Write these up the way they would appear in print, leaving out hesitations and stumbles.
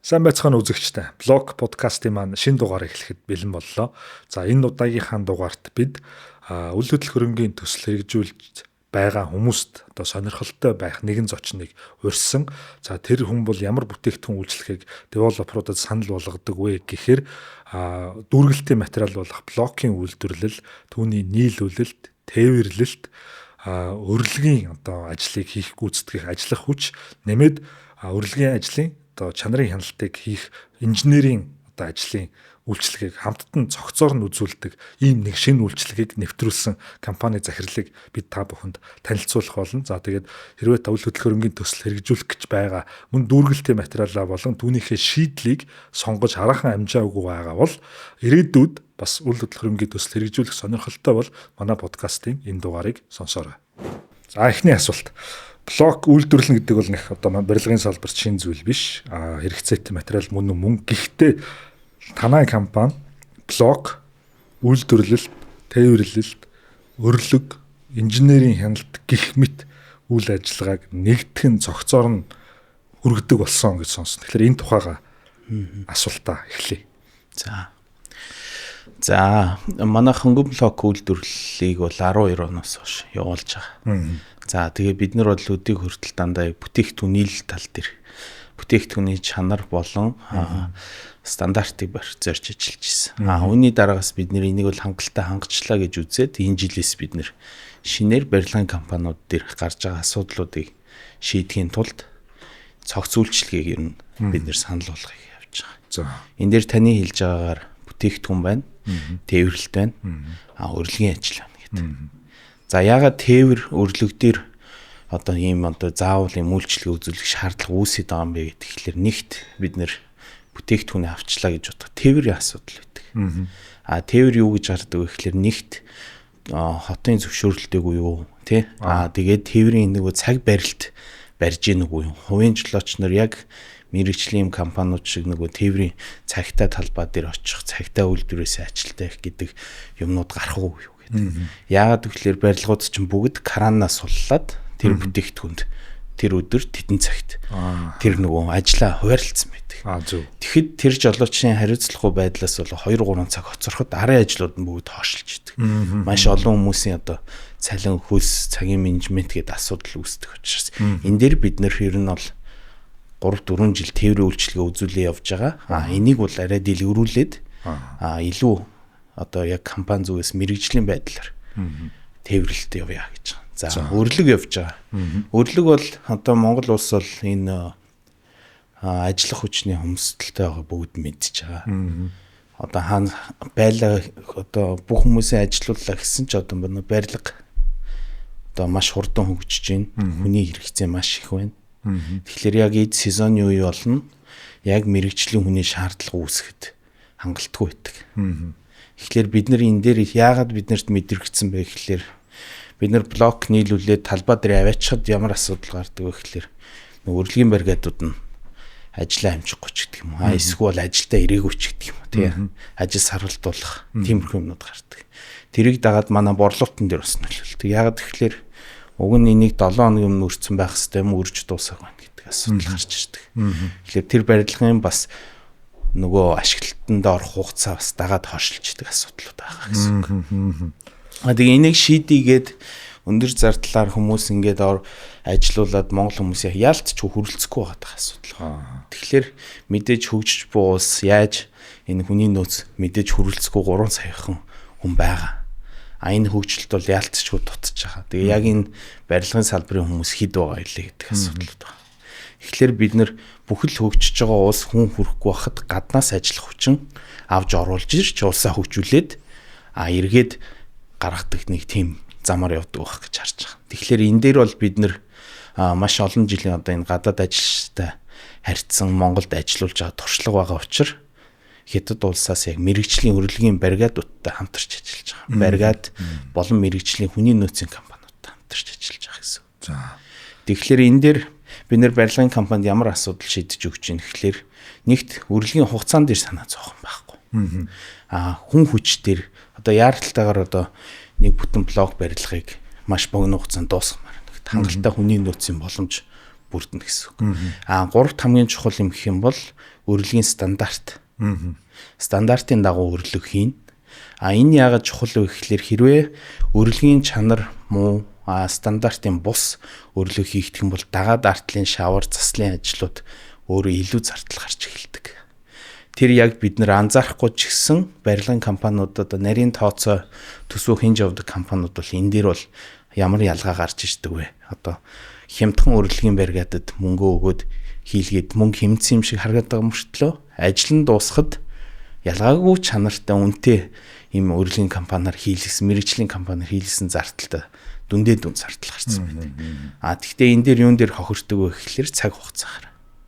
Сайн байцгаана үзэгчдээ. Блог подкастын маань шинэ дугаар эхлэхэд бэлэн боллоо. За энэ удаагийнхаа дугаарт бид үйл хөдлөх хөрөнгийн төсөл хэрэгжүүлж байгаа хүмүүст одоо сонирхолтой байх нэгэн зочныг урьсан. За тэр хүн бол ямар бүтээгдэхүүн үйлчлэхийг девелоперуудад санал болгодог вэ гэхээр дүүргэлтийн материал болох блокийн үйлдвэрлэл, түүний нийлүүлэлт, тээвэрлэлт, урилгын одоо ажлыг хийх гүйцэтгэх ажиллах хүч нэмээд урилгын ажлын одоо чанарын хяналтыг хийх инженерийн одоо ажлын үйлчилгээг хамтд нь цогцоор нь үзүүлдэг ийм нэг шинэ үйлчилгээг нэвтрүүлсэн компани захирлыг бид та бүхэнд танилцуулах болно. За тэгээд хэрвээ та үйл хөдлөх хөрөнгийн төсөл хэрэгжүүлэх гэж байгаа мөн дүүргэлтийн материалаа болон түүнийхээ шийдлийг сонгож хараахан амжаагүй байгаа бол ирээдүйд бас үйл хөдлөх хөрөнгийн төсөл хэрэгжүүлэх сонирхолтой бол манай подкастын энэ дугаарыг сонсоорой. За эхний асуулт. Блок үйлдвэрлэнэ гэдэг бол нэг одоо барилгын салбарт шинэ зүйл биш. Хэрэгцээтэй материал мөн мөн. Гэхдээ танай компани блок үйлдвэрлэлт, тээвэрлэлт, өрлөг, инженерийн хяналт гэх мэт үйл ажиллагааг нэгтгэн цогцоор нь хүргэдэг болсон гэж сонсон. Тэгэхээр энэ тухайга асуултаа эхлэе. За. За, манай хөнгөн блок үйлдвэрлэлийг бол 12 оноос хойш явуулж байгаа. За, тэгээ бид нар бол өдийг хүртэл дандаа бүтээгдэхүүн нийлэл тал дээр бүтээгдэхүүний чанар болон стандартыг зорж ажиллаж ирсэн. Үүний дараагаас бид нэр энийг бол хангалттай хангачлаа гэж үзээд энэ жилээс бид нэр шинээр барилгын компаниуд дээр гарч байгаа асуудлуудыг шийдэхийн тулд цогц үйлчилгээг ер нь бид нэр санал болгохыг явж байгаа. За. Энэ дээр таны хэлж байгаагаар бүтээгдэхүүн байна, тээвэрлэлт байна, урилгын ажил байна гэдэг. За яагаад тээвэр өрлөг дээр одоо ийм одоо заавал ийм үйлчилгээ үзүүлэх шаардлага үүсэт байгаа юм бэ гэхээр нэгт бид нэр бүтээгдэхүүнээ авчлаа гэж бодох тээврийн асуудал байдаг. Тээвэр юу гэж гардаг вэ гэхээр нэгт хотын зөвшөөрлөлтөөгүй юу тий? Тэгээд тээврийн нөгөө цаг барилт барьж ийн үгүй юу? Хувийн жолооч нар яг мэрэгжлийн компаниуд шиг нөгөө тээврийн цагтаа талбай дээр очих, цагтаа үйлдвэрээс ажилтаа их гэдэг юмнууд гарах уу юу гэдэг. Яагаад гэвэл барилгууд чинь бүгд кранаас суллаад тэр бүтээгдэхүүнд тэр өдөр тэдэн цагт тэр нөгөө ажлаа хуваарлцсан байдаг. Зөв. Тэгэхэд тэр жолоочийн хариуцлагагүй байдлаас бол 2-3 цаг хоцороход арын ажлууд нь бүгд хойшилж идэг. Маш олон хүмүүсийн одоо цалин хөлс, цагийн менежмент гэдэг асуудал үүсдэг учраас энэ дээр бид нэр ер нь бол 3-4 жил тээврийн үйлчилгээ үзүүлээ явж байгаа. Энийг бол арай дэлгэрүүлээд илүү одоо яг компани зүгээс мэрэгжлийн байдлаар тээвэрлэлт явъя гэж байгаа. За өрлөг явж байгаа. Өрлөг бол одоо Монгол улс бол энэ ажиллах хүчний хомсдолтой байгаа бүгд мэдж байгаа. Одоо хаана байлаа одоо бүх хүмүүсээ ажилууллаа гэсэн ч одоо барилга одоо маш хурдан хөгжиж байна. Хүний хэрэгцээ маш их байна. Тэгэхээр яг эд сезоны үе болно. Яг мэрэгжлийн хүний шаардлага үүсгэхэд хангалтгүй байдаг. Тэгэхээр бид нар энэ дээр яагаад биднэрт мэдрэгдсэн бэ гэхлээр бид нар блок нийлүүлээд талбай дээр аваачихад ямар асуудал гардаг вэ гэхлээр нөгөө урилгын бригадууд нь ажлаа амжихгүй ч гэдэг юм уу. Эсвэл ажилдаа ирээгүй ч гэдэг юм уу тий. Ажил сарвалдуулах тиймэрхүү юмнууд гардаг. Тэрийг дагаад манай борлуулалтын дээр бас нөлөөлдөг. Яагаад гэхлээр уг нь энийг 7 хоногийн өмнө үрцэн байх хэрэгтэй юм үрж дуусах байна гэдэг асуудал гарч ирдэг. Тэгэхээр тэр барилгын бас нөгөө ашиглалтанд орох хугацаа бас дагаад хойшилж идэг асуудлууд байгаа гэсэн үг. Тэгээ энийг шийдийгээд өндөр зардлаар хүмүүс ингээд ажилуулад монгол хүмүүс яалтч хүрэлцэхгүй байгаа асуудал. Тэгэхээр мэдээж хөгжиж буй улс яаж энэ хүний нөөц мэдээж хүрэлцэхгүй 3 саяхан хүн байгаа. Энэ хөгжилт бол яалтчгүй дутж байгаа. Тэгээ яг энэ барилгын салбарын хүмүүс хэд байгаа илээ гэдэг асуудал байна. Тэгэхээр бид нэр бүхэл хөгжиж байгаа улс хүн хүрэхгүй байхад гаднаас ажиллах хүчин авч оруулж ирч улсаа хөгжүүлээд эргээд гаргадаг нэг тийм замаар явдаг байх гэж харж байгаа. Тэгэхээр энэ дээр бол бид нэр маш олон жилийн одоо энэ гадаад ажилчтай харьцсан Монголд ажиллуулж байгаа туршлага байгаа учраас Хятад улсаас яг мэрэгжлийн урилгын бригадуудтай хамтарч ажиллаж байгаа. Бригад болон мэрэгжлийн хүний нөөцийн компаниудтай хамтарч ажиллаж байгаа гэсэн. За. Тэгэхээр энэ дээр бид нэр барилгын компанид ямар асуудал шийдэж өгч юм гэхлээр нэгт урилгын хугацаан дээр санаа зовхон байхгүй. Хүн хүч дээр одоо яаралтайгаар одоо нэг бүтэн блок барилгыг маш богино хугацаанд дуусгамаар байна. Хангалттай хүний нөөцийн боломж бүрдэнэ гэсэн үг. Гуравт хамгийн чухал юм гэх юм бол өрөлгийн стандарт. Стандартын дагуу өрлөг хийнэ. Энэ яагаад чухал вэ гэхлээр хэрвээ өрөлгийн чанар муу, стандартын бус өрлөг хийгдэх юм бол дагаад артлын шавар заслын ажлууд өөрөө илүү зардал гарч эхэлдэг. Тэр яг бид нар анзаарахгүй ч гэсэн барилгын компаниуд одоо нарийн тооцоо төсвөө хинж явдаг компаниуд бол энэ дээр бол ямар ялгаа гарч иждэг вэ? Одоо хямдхан өрлөгийн бригадад мөнгө өгөөд хийлгээд мөнгө хэмнсэн юм шиг харагдаад байгаа мөртлөө ажил нь дуусахад ялгаагүй чанартай үнэтэй ийм өрлөгийн компаниар хийлгэсэн, мэргэжлийн компаниар хийлгэсэн зардалтай дүндээ дүн зардал гарсан байдаг. Тэгтээ энэ дээр юун дээр хохирдог вэ гэхлээр цаг хугацаагаар.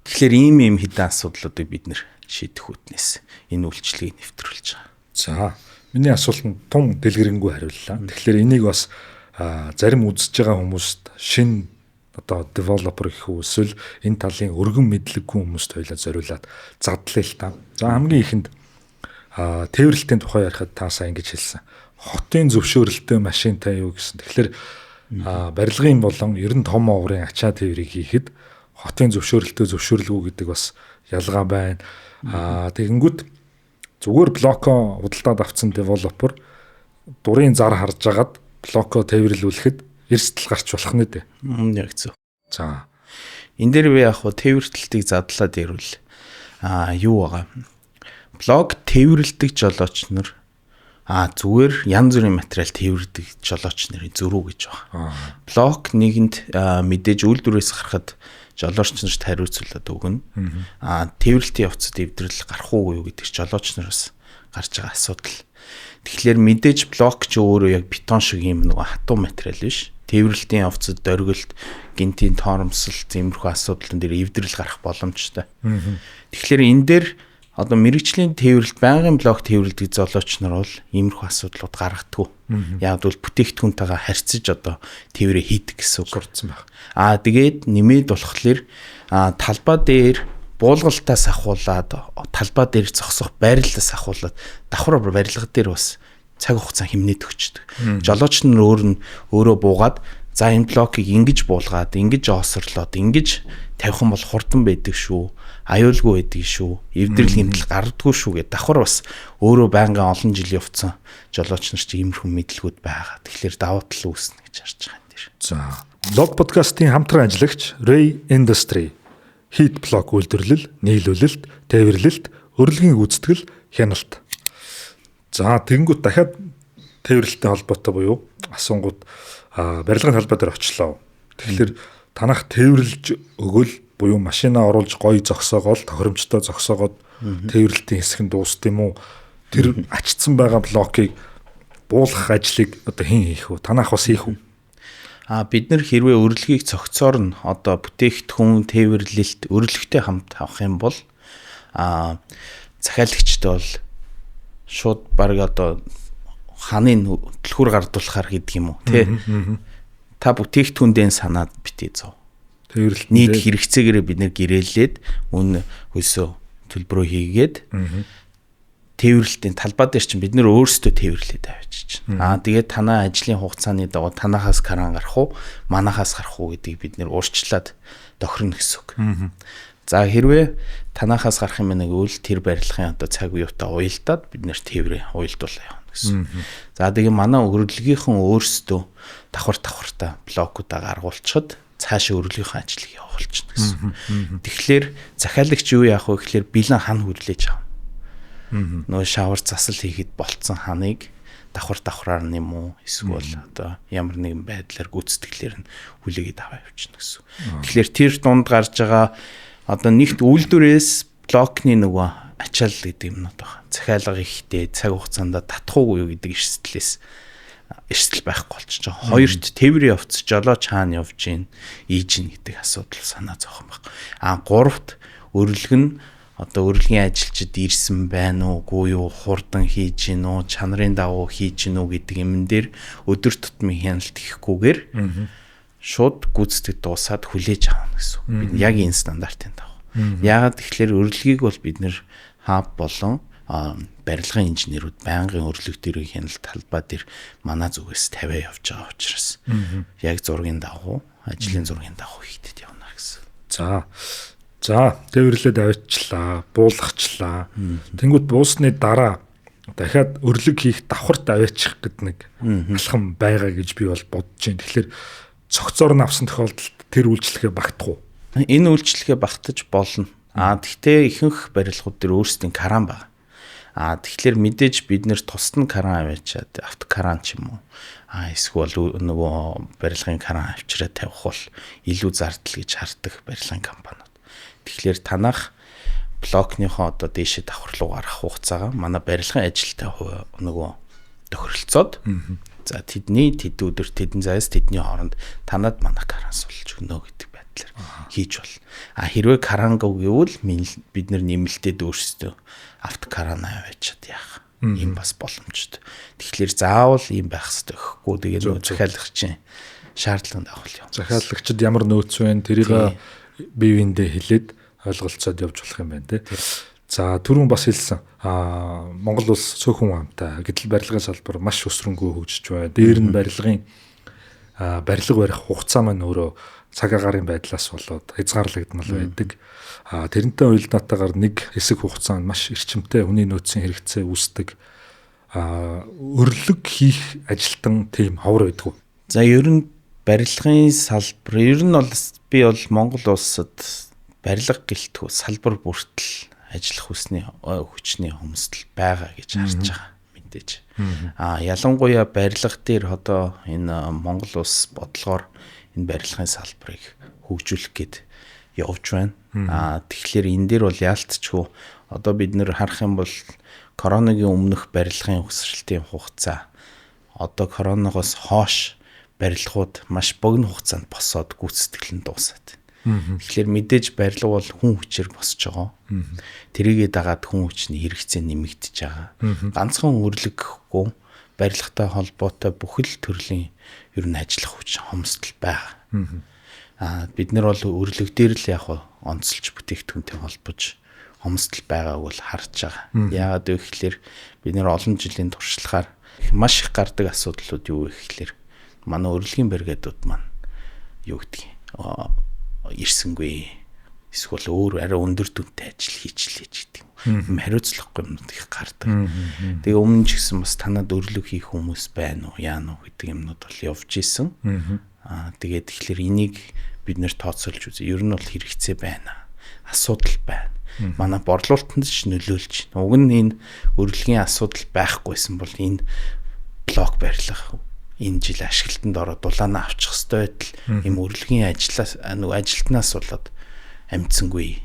Тэгэхээр ийм хэдэн асуудлуудыг бид нэр шийдэх үүднээс энэ үйлчилгээг нэвтрүүлж байгаа. За, миний асуултанд тун дэлгэрэнгүй хариуллаа. Тэгэхээр энийг бас зарим үзэж байгаа хүмүүст шинэ одоо developer гэх үү эсвэл энэ талын өргөн мэдлэггүй хүмүүст хоёлаа зориулаад задлаа л та. За, хамгийн ихэнд тээвэрлэлтийн тухай ярихад та сайн ингэж хэлсэн. Хотын зөвшөөрөлтөй машинтай юу гэсэн. Тэгэхээр барилгын болон ер нь том оврын ачаа тээврийг хийхэд хотын зөвшөөрөлтөй зөвшөөрлгүй гэдэг бас ялгаа байна. Тэгэнгүүт зүгээр блоко худалдаад авсан developer дурын зар харж агаад блоко тээвэрлүүлэхэд эрсдэл гарч болох нэ дээ. Яг зөв. За. Энэ дээр би яг хуу тээвэрлэлтийг задлаад ирвэл юу байгаа. Блок тээвэрлдэг жолооч нар зүгээр янз бүрийн материал тээвэрлдэг жолооч нарын зөрүү гэж байгаа. Блок нэгэнд мэдээж үйлдвэрээс гарахад жолооч нарт хариуцуулаад өгнө. Тээвэрлэлтийн явцад эвдрэл гарах уу гэдэг жолооч нараас гарч байгаа асуудал. Тэгэхээр мэдээж блок ч өөрөө яг бетон шиг юм нөгөө хатуу материал биш. Тээвэрлэлтийн явцад дөргөлт, гинтийн торомсол, иймэрхүү асуудлын дээр эвдрэл гарах боломжтой. Тэгэхээр энэ дээр одоо мэрэгжлийн тээвэрлэлт, байнгын блок тээвэрлдэг золооч нар бол иймэрхүү асуудлууд гаргадаггүй. Яг бол бүтээгдэхүүнтэйгээ харьцаж одоо тээврээ хийдэг гэсэн үг. Сурцсан байх. Тэгээд нэмээд болохоор талбай дээр буулгалтаас ахуулаад талбай дээр зогсох байрлалаас ахуулаад давхар барилга дээр бас цаг хугацаа хэмнээд өгчдөг. Жолооч нар өөр нь өөрөө буугаад за энэ блокийг ингэж буулгаад, ингэж оосорлоод, ингэж тавих юм бол хурдан байдаг шүү, аюулгүй байдаг шүү, эвдрэл гэмтэл гардаггүй шүү гэдэг давхар бас өөрөө байнгын олон жил явцсан жолооч нар чи иймэрхүү мэдлгүүд байгаа. Тэгэхээр давуу тал үүснэ гэж харж байгаа юм дээр. За, Лог подкастын хамтран ажиллагч Ray Industry Heat Block үйлдвэрлэл, нийлүүлэлт, тээвэрлэлт, өрөлгийн гүйцэтгэл, хяналт. За, тэгэнгүүт дахиад тээвэрлэлтэй холбоотой буюу асуунгууд барилгын талбай дээр очлоо. Тэгэхээр танах тээвэрлж өгөөл буюу машинаа оруулж гоё зогсоогоол тохиромжтой зогсоогоод тээвэрлэлтийн хэсэг нь дуусд юм уу? Тэр ачцсан байгаа блокийг буулгах ажлыг одоо хэн хийх вэ? Танах бас хийх үү? Бид нар хэрвээ өрөлгийг цогцоор нь одоо бүтээгдэхүүн, тээвэрлэлт, өрөлгөтэй хамт авах юм бол захиалагчтай бол шууд баг одоо ханы түлхүүр гардуулахар гэдэг юм уу тий. Та бүтээгдэхүүндээ санаад битгий зов. Тээвэрлэлт нийт хэрэгцээгээрээ бид нэр гэрээлээд үн хөлсөө төлбөрөө хийгээд тээвэрлэлтийн талбай дээр чинь бид нэр өөрсдөө тээвэрлээд авчиж чинь. Тэгээд танаа ажлын хугацааны дагуу танахаас каран гарах уу, манахаас гарах уу гэдгийг бид нэр урьдчилаад тохирно гэсэн үг. За хэрвээ танахаас гарах юм нэг үйл тэр барилгын одоо цаг үеутаа уялдаад бид нэр тээврээ уялдуулаа явна гэсэн. За тэгээ манай өрөлгийнхэн өөрсдөө давхар давхартаа блокуудаа гаргуулчихад цаашаа өрөлгийнхөө ажлыг явуулчихна гэсэн. Тэгэхээр захиалагч юу яах вэ гэхээр бэлэн хан хүрлээж авна. Нөгөө шавар засал хийхэд болцсон ханыг давхар давхраар нь юм уу эсвэл одоо ямар нэгэн байдлаар гүйцэтгэлээр нь хүлээгээд аваа явчихна гэсэн. Тэгэхээр тэр дунд гарч байгаа одоо нэгт үйлдвэрээс блокны нөгөө ачаал гэдэг юмнууд байна. Захиалга ихтэй цаг хугацаанд татах уу юу гэдэг эрсдлээс эрсдэл байхгүй болчихж байгаа. Хоёрт тээврийн явц жолооч хаана явж гин, ийж гин гэдэг асуудал санаа зовхон баг. А гуравт өрлөг нь одоо өрлөгийн ажилчид ирсэн байна уу, үгүй юу, хурдан хийж гин үү, чанарын дагуу хийж гин үү гэдэг юмн дээр өдөр тутмын хяналт хийхгүйгээр шууд гүйцэтгэх дуусаад хүлээж авна гэсэн үг. Бид яг энэ стандартын дагуу. Яагаад тэгэхээр өрлөгийг бол бид нэр хаб болон барилгын инженерүүд байнгын өрлөг дээр хяналт талбай дээр манай зүгээс тавиа явж байгаа учраас яг зургийн дагуу, ажлын зургийн дагуу хийгдэд явна гэсэн. За. За, тээвэрлээд аваачлаа, буулгачлаа. Тэнгүүд буусны дараа дахиад өрлөг хийх давхарт аваачих гэдэг нэг алхам байгаа гэж би бол бодож байна. Тэгэхээр цогцоор нь авсан тохиолдолд тэр үйлчлэгээ багтах уу? Энэ үйлчлэгээ багтаж болно. Гэхдээ ихэнх барилгууд дээр өөрсдийн кран байгаа. Тэгэхээр мэдээж бид нэр тусад нь кран аваачаад автокран ч юм уу эсвэл нөгөө барилгын кран авчираа тавих бол илүү зардал гэж хардаг барилгын компаниуд. Тэгэхээр танах блокныхоо одоо дээшээ давхар руу гарах хугацаагаа манай барилгын ажилтай нөгөө тохиролцоод за тэдний тэд өдөр тэдэн заяас тэдний хооронд танад манай кран суулж өгнө гэдэг байдлаар хийж болно. Хэрвээ кранг гэвэл бид нар нэмэлтээд өөрсдөө автокран аваачаад яах юм бас боломжтой. Тэгэхээр заавал ийм байх хэрэгтэй гэхгүй. Тэгээ нөгөө захиалагчийн шаардлаганд агуул юм. Захиалагчид ямар нөөц вэ? Тэрийг бие биендээ хэлээд ойлголцоод явж болох юм байна те. За түрүүн бас хэлсэн. Монгол улс цөөхөн амтай. Гэтэл барилгын салбар маш өсрөнгөө хөгжиж байна. Дээр нь барилгын барилга барих хугацаа маань өөрөө цаг агаарын байдлаас болоод хязгаарлагдмал байдаг. Тэрнтэй уялдаатайгаар нэг хэсэг хугацаанд маш эрчимтэй хүний нөөцийн хэрэгцээ үүсдэг. Өрлөг хийх ажилтан тийм ховор байдгүй. За ер нь барилгын салбар ер нь бол би бол Монгол улсад барилга гэлтгүү салбар бүртэл ажиллах хүчний хомсдол байгаа гэж харж байгаа мэдээж. Ялангуяа барилга дээр одоо энэ Монгол улс бодлогоор энэ барилгын салбарыг хөгжүүлэх гээд явж байна. Тэгэхээр энэ дээр бол яалтчгүй одоо бид нэр харах юм бол коронагийн өмнөх барилгын өсрэлтийн хугацаа одоо коронавигоос хойш барилгууд маш богино хугацаанд босоод гүйцэтгэл нь дуусаад байна. Тэгэхээр мэдээж барилга бол хүн хүчээр босч байгаа. Тэрийгээ дагаад хүн хүчний хэрэгцээ нэмэгдэж байгаа. Ганцхан өрлөг гэхгүй барилгатай холбоотой бүхэл төрлийн ер нь ажиллах хүч хомсдол байгаа. Бид нар бол өрлөг дээр л яг онцолж бүтээгдэхүүнтэй холбож хомсдол байгааг бол харж байгаа. Яагаад вэ гэхлээр бид нар олон жилийн туршлагаар маш их гардаг асуудлууд юу вэ гэхлээр манай өрлөгийн бригадууд маань юу гэдгийг ирсэнгүй эсвэл өөр арай өндөр дүнтэй ажил хийчлээ ч гэдэг юм. Хариуцлагагүй юмнууд их гардаг. Тэгээ өмнө ч гэсэн бас танад өрлөг хийх хүмүүс байна уу, яана уу гэдэг юмнууд бол явж исэн. Тэгээд тэгэхээр энийг бид нэр тооцоолж үзье. Ер нь бол хэрэгцээ байна. Асуудал байна. Манай борлуулалтанд ч нөлөөлж. Уг нь энэ өрлөгийн асуудал байхгүйсэн бол энэ блок барилга энэ жил ашиглалтанд ороод дулаанаа авчих хэвээр байтал ийм өрлөгийн ажлаас нөгөө ажилтнаас болоод амжсангүй.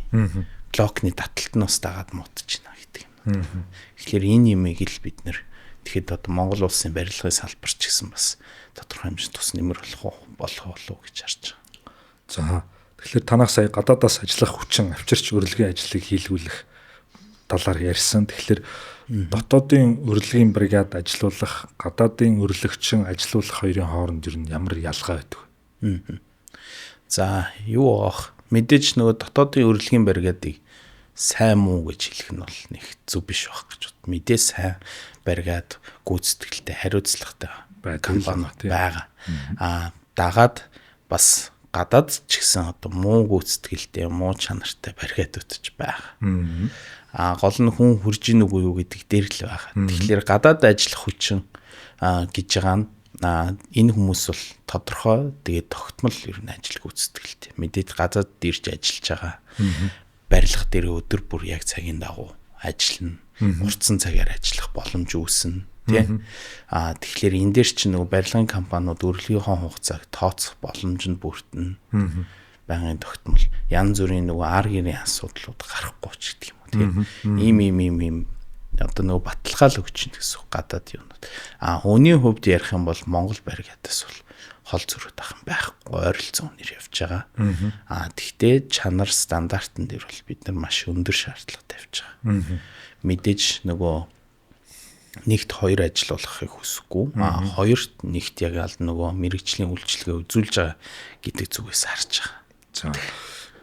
Блокны таталт нь бас дагаад муудаж байна гэдэг юм. Тэгэхээр энэ юмыг л бид нэр тэгэхэд одоо Монгол улсын барилгын салбар ч гэсэн бас тодорхой хэмжээнд тус нэмэр болох болов гэж харж байгаа. За тэгэхээр танах сая гадаадаас ажиллах хүчин авчирч өрлөгийн ажлыг хийлгүүлэх талаар ярьсан. Тэгэхээр дотоодын өрлөгийн бригад ажилуулах, гадаадын өрлөгчин ажилуулах хоёрын хооронд ер нь ямар ялгаа байдаг вэ? За юу аах мэдээж нөгөө дотоодын өрлөгийн бригадыг сайн муу гэж хэлэх нь бол нэг зөв биш байх гэж бод. Мэдээ сайн бригад гүйцэтгэлтэй, хариуцлагатай компаниуд байгаа. Дагаад бас гадаад ч гэсэн одоо муу гүйцэтгэлтэй, муу чанартай бригадууд ч байгаа. Гол нь хүн хурж ийн үгүй юу гэдэг дээр л байгаа. Тэгэхээр гадаад ажиллах хүчин гэж байгаа нь энэ хүмүүс бол тодорхой тэгээд тогтмол ер нь ажил гүйцэтгэлтэй. Мэдээж гадаад ирж ажиллаж байгаа. Барилга дээр өдөр бүр яг цагийн дагуу ажиллана. Уртсан цагаар ажиллах боломж үүснэ, тий. Тэгэхээр энэ дээр чинь нөгөө барилгын компаниуд өрлөгийнхөө хугацааг тооцох боломж нь бүрдэнэ. Байнгын тогтмол янз бүрийн нөгөө ар гэрийн асуудлууд гарахгүй ч гэдэг юм уу, тий. Ийм одоо нөгөө баталгаа л өгч чинь гэсэн гадаад юмнууд. Үүний хувьд ярих юм бол Монгол бригадаас бол хол зөрүүд ах юм байхгүй, ойролцоо үнээр явж байгаа. Тэгтээ чанар стандартн дээр бол бид нар маш өндөр шаардлага тавьж байгаа. Мэдээж нөгөө нэгт хоёр ажил болохыг хүсэхгүй. Хоёрт нэгт яг аль нөгөө мэрэгжлийн үйлчилгээ үзүүлж байгаа гэдэг зүгээс харж байгаа. За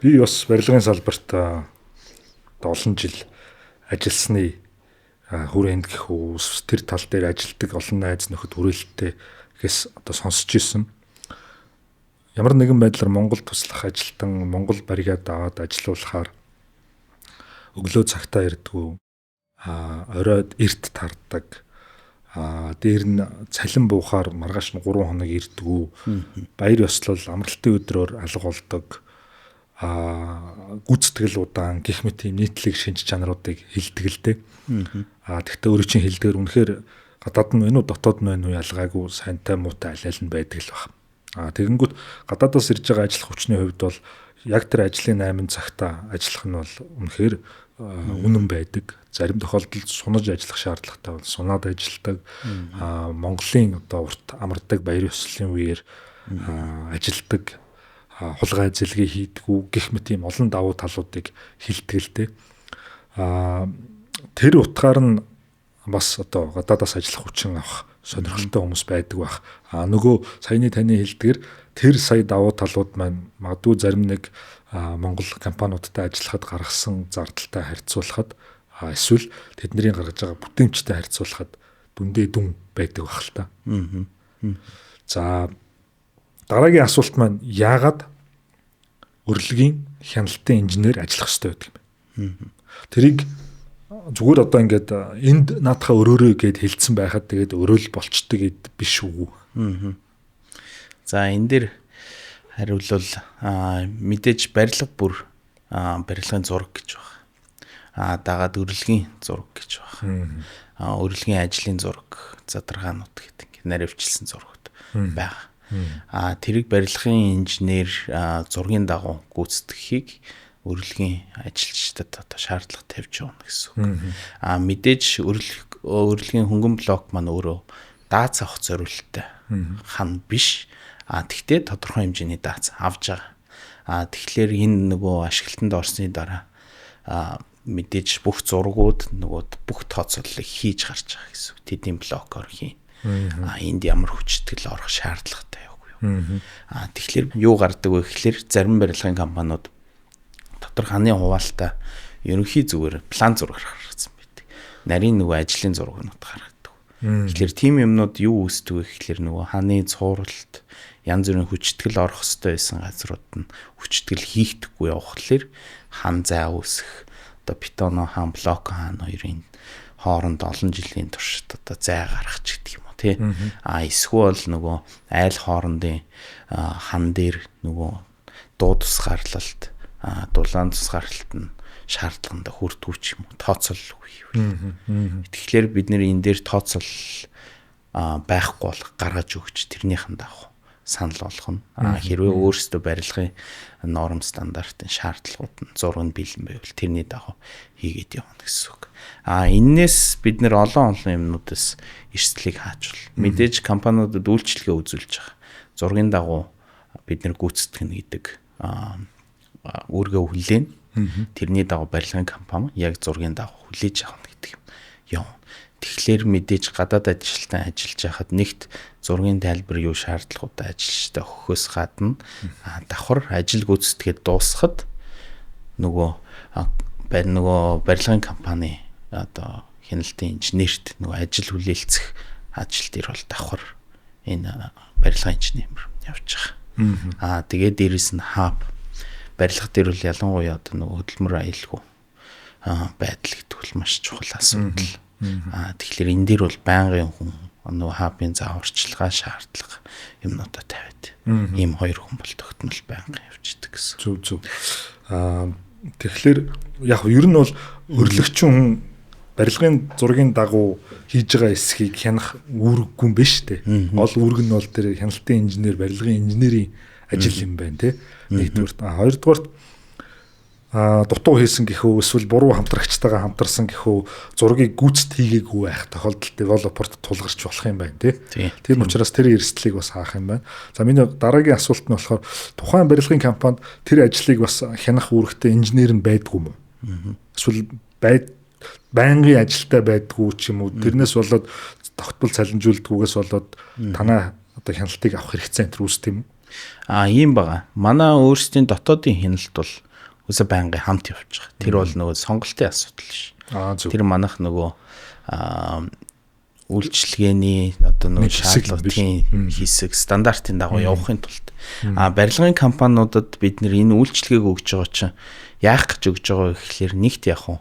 би бас барилгын салбарт олон жил ажилласны хүрээнд гэх үү тэр тал дээр ажилладаг олон найз нөхөд хүрээлэлтэй гэс одоо сонсч ирсэн. Ямар нэгэн байдлаар Монгол туслах ажилтан Монгол баригад аваад ажилуулахаар өглөө цагтаа ирдгүү, оройд эрт тарддаг, дээр нь цалин буухаар маргааш нь 3 хоног ирдгүү, баяр ёслол амралтын өдрөөр алга болдог, гүйцэтгэл удаан гэх мэт ийм нийтлэг шинж чанаруудыг хэлдэг л дээ. Тэгтээ өөрөө чинь хэлдгээр үнэхээр гадаад нь байна уу дотоод нь байна уу ялгаагүй сайнтай муутай алиал нь байдаг л баг. Тэгэнгүүт гадаадаас ирж байгаа ажиллах хүчний хувьд бол яг тэр ажлын 8 цагта ажиллах нь бол үнэхээр үнэн байдаг. Зарим тохиолдолд сунаж ажиллах шаардлагатай бол сунаад ажилладаг. Монголын одоо урт амардаг баяр ёслолын үеэр ажилладаг, хулгай зэлгээ хийдгүү гэх мэт ийм олон давуу талуудыг хэлдэг л дээ. Тэр утгаар нь бас одоо гадаадаас ажиллах хүчин авах сонирхолтой хүмүүс байдаг байх. Нөгөө саяны таны хэлдгэр тэр сая давуу талууд маань магадгүй зарим нэг Монгол компаниудтай ажиллахад гаргасан зардалтай харьцуулахад эсвэл тэдний гаргаж байгаа бүтээмжтэй харьцуулахад дүндээ дүн байдаг байх л та. За дараагийн асуулт маань яагаад урилгын хяналтын инженер ажиллах ёстой байдаг юм бэ? Тэрийг зүгээр одоо ингээд энд наадхаа өрөөрэй гэд хэлсэн байхад тэгээд өрөөл болчдөг гэд биш үү? За энэ дээр хариулвал мэдээж барилга бүр барилгын зураг гэж байна. Дагаад урилгын зураг гэж байна. Урилгын ажлын зураг, задаргаанууд гэдэг ингээд наривчлсан зурагуд байгаа. Тэрийг барилгын инженер зургийн дагуу гүйцэтгэхийг урилгын ажилчдад одоо шаардлага тавьж явна гэсэн үг. Мэдээж урилгын хөнгөн блок маань өөрөө даац авах зориулттай хан биш. Тэгтээ тодорхой хэмжээний даац авж байгаа. Тэгэхээр энэ нөгөө ашиглалтанд орсны дараа мэдээж бүх зургууд нөгөө бүх тооцооллыг хийж гарч байгаа гэсэн үг. Тэдний блокоор хийн. Энд ямар хүчтгэл орох шаардлагатай юу? Тэгэхээр юу гардаг вэ гэхлээр зарим барилгын компаниуд дотор ханы хуваалтаа ерөнхий зүгээр план зураг гаргацсан байдаг. Нарийн нөгөө ажлын зургнууд гаргадаг. Тэгэхээр тийм юмнууд юу үүсдэг вэ гэхлээр нөгөө ханы цууралт янз бүрийн хүчтгэл орох ёстой байсан газрууд нь хүчтгэл хийхдэггүй явхлаэр хан зай үүсэх, одоо бетоно хан, блок хан хоёрын хооронд олон жилийн туршид одоо зай гаргах ч гэдэг юм уу тий. Эсвэл нөгөө айл хоорондын хан дээр нөгөө дуу тусгаарлалт, дулаан тусгаарлалт нь шаардлаганд хүрдэггүй ч юм уу, тооцоололгүй хийвэл. Тэгэхээр бид нэр энэ дээр тооцоол байхгүй бол гаргаж өгч тэрнийхэн дагуу санал болгоно. Хэрвээ өөрсдөө барилгын норм стандартын шаардлагууд нь зураг нь бэлэн байвал тэрний дагуу хийгээд явна гэсэн үг. Эннээс бид нэр олон юмнуудаас эрсдлийг хааж бол. Мэдээж компаниудад үйлчилгээ үзүүлж байгаа. Зургийн дагуу бид нэр гүйцэтгэх нь гэдэг үүргээ хүлээн. Тэрний дагуу барилгын компани яг зургийн дагуу хүлээж авах гэдэг юм явна. Тэгэхээр мэдээж гадаад ажилтан ажиллаж байхад нэгт зургийн тайлбар юу шаардлагуудаа ажилчтай өгөхөөс гадна давхар ажил гүйцэтгээд дуусахад нөгөө барилгын компани одоо хяналтын инженерт нөгөө ажил хүлээлцэх ажил дээр бол давхар энэ барилгын инженер явж байгаа. Тэгээд дээрэс нь хаб барилга дээр бол ялангуяа одоо нөгөө хөдөлмөр аюулгүй байдал гэдэг бол маш чухал асуудал. Тэгэхээр энэ дээр бол байнгын хүн нөгөө хабын зааварчилгаа шаардлага юмнуудаа тавиад ийм хоёр хүн бол тогтмол байнгын явждаг гэсэн. Зөв зөв. Тэгэхээр яг ер нь бол өрлөгчөн хүн барилгын зургийн дагуу хийж байгаа эсхийг хянах үүрэггүй юм биш үү? Гол үүрэг нь бол тэр хяналтын инженер, барилгын инженерийн ажил юм байна тий. Нэгдүгürt. Хоёрдугаарт дутуу хийсэн гэхүү эсвэл буруу хамтрагчтайгаа хамтарсан гэхүү зургийг гүйцэд хийгээгүй байх тохиолдолд девелоперт тулгарч болох юм байна тий. Тийм учраас тэр эрсдлийг бас хаах юм байна. За миний дараагийн асуулт нь болохоор тухайн барилгын компанид тэр ажлыг бас хянах үүрэгтэй инженер нь байдгүй юм уу? Эсвэл байнгын ажилтай байдгүй ч юм уу? Тэрнээс болоод тогтмол цалинжуулдгүйгээс болоод танаа одоо хяналтыг авах хэрэгцээ энэ төр үүсдэг юм уу? Ийм байгаа. Манай өөрсдийн дотоодын хяналт бол үсэ байнгын хамт явж байгаа. Тэр бол нөгөө сонголтын асуудал ш. Тэр манайх нөгөө Үйлчилгээний одоо нөгөө шаардлагын хэсэг стандартын дагуу явахын тулд барилгын компаниудад бид нэр энэ үйлчилгээг өгж байгаа чинь яах гэж өгж байгаа гэхлээр нэгт яг уу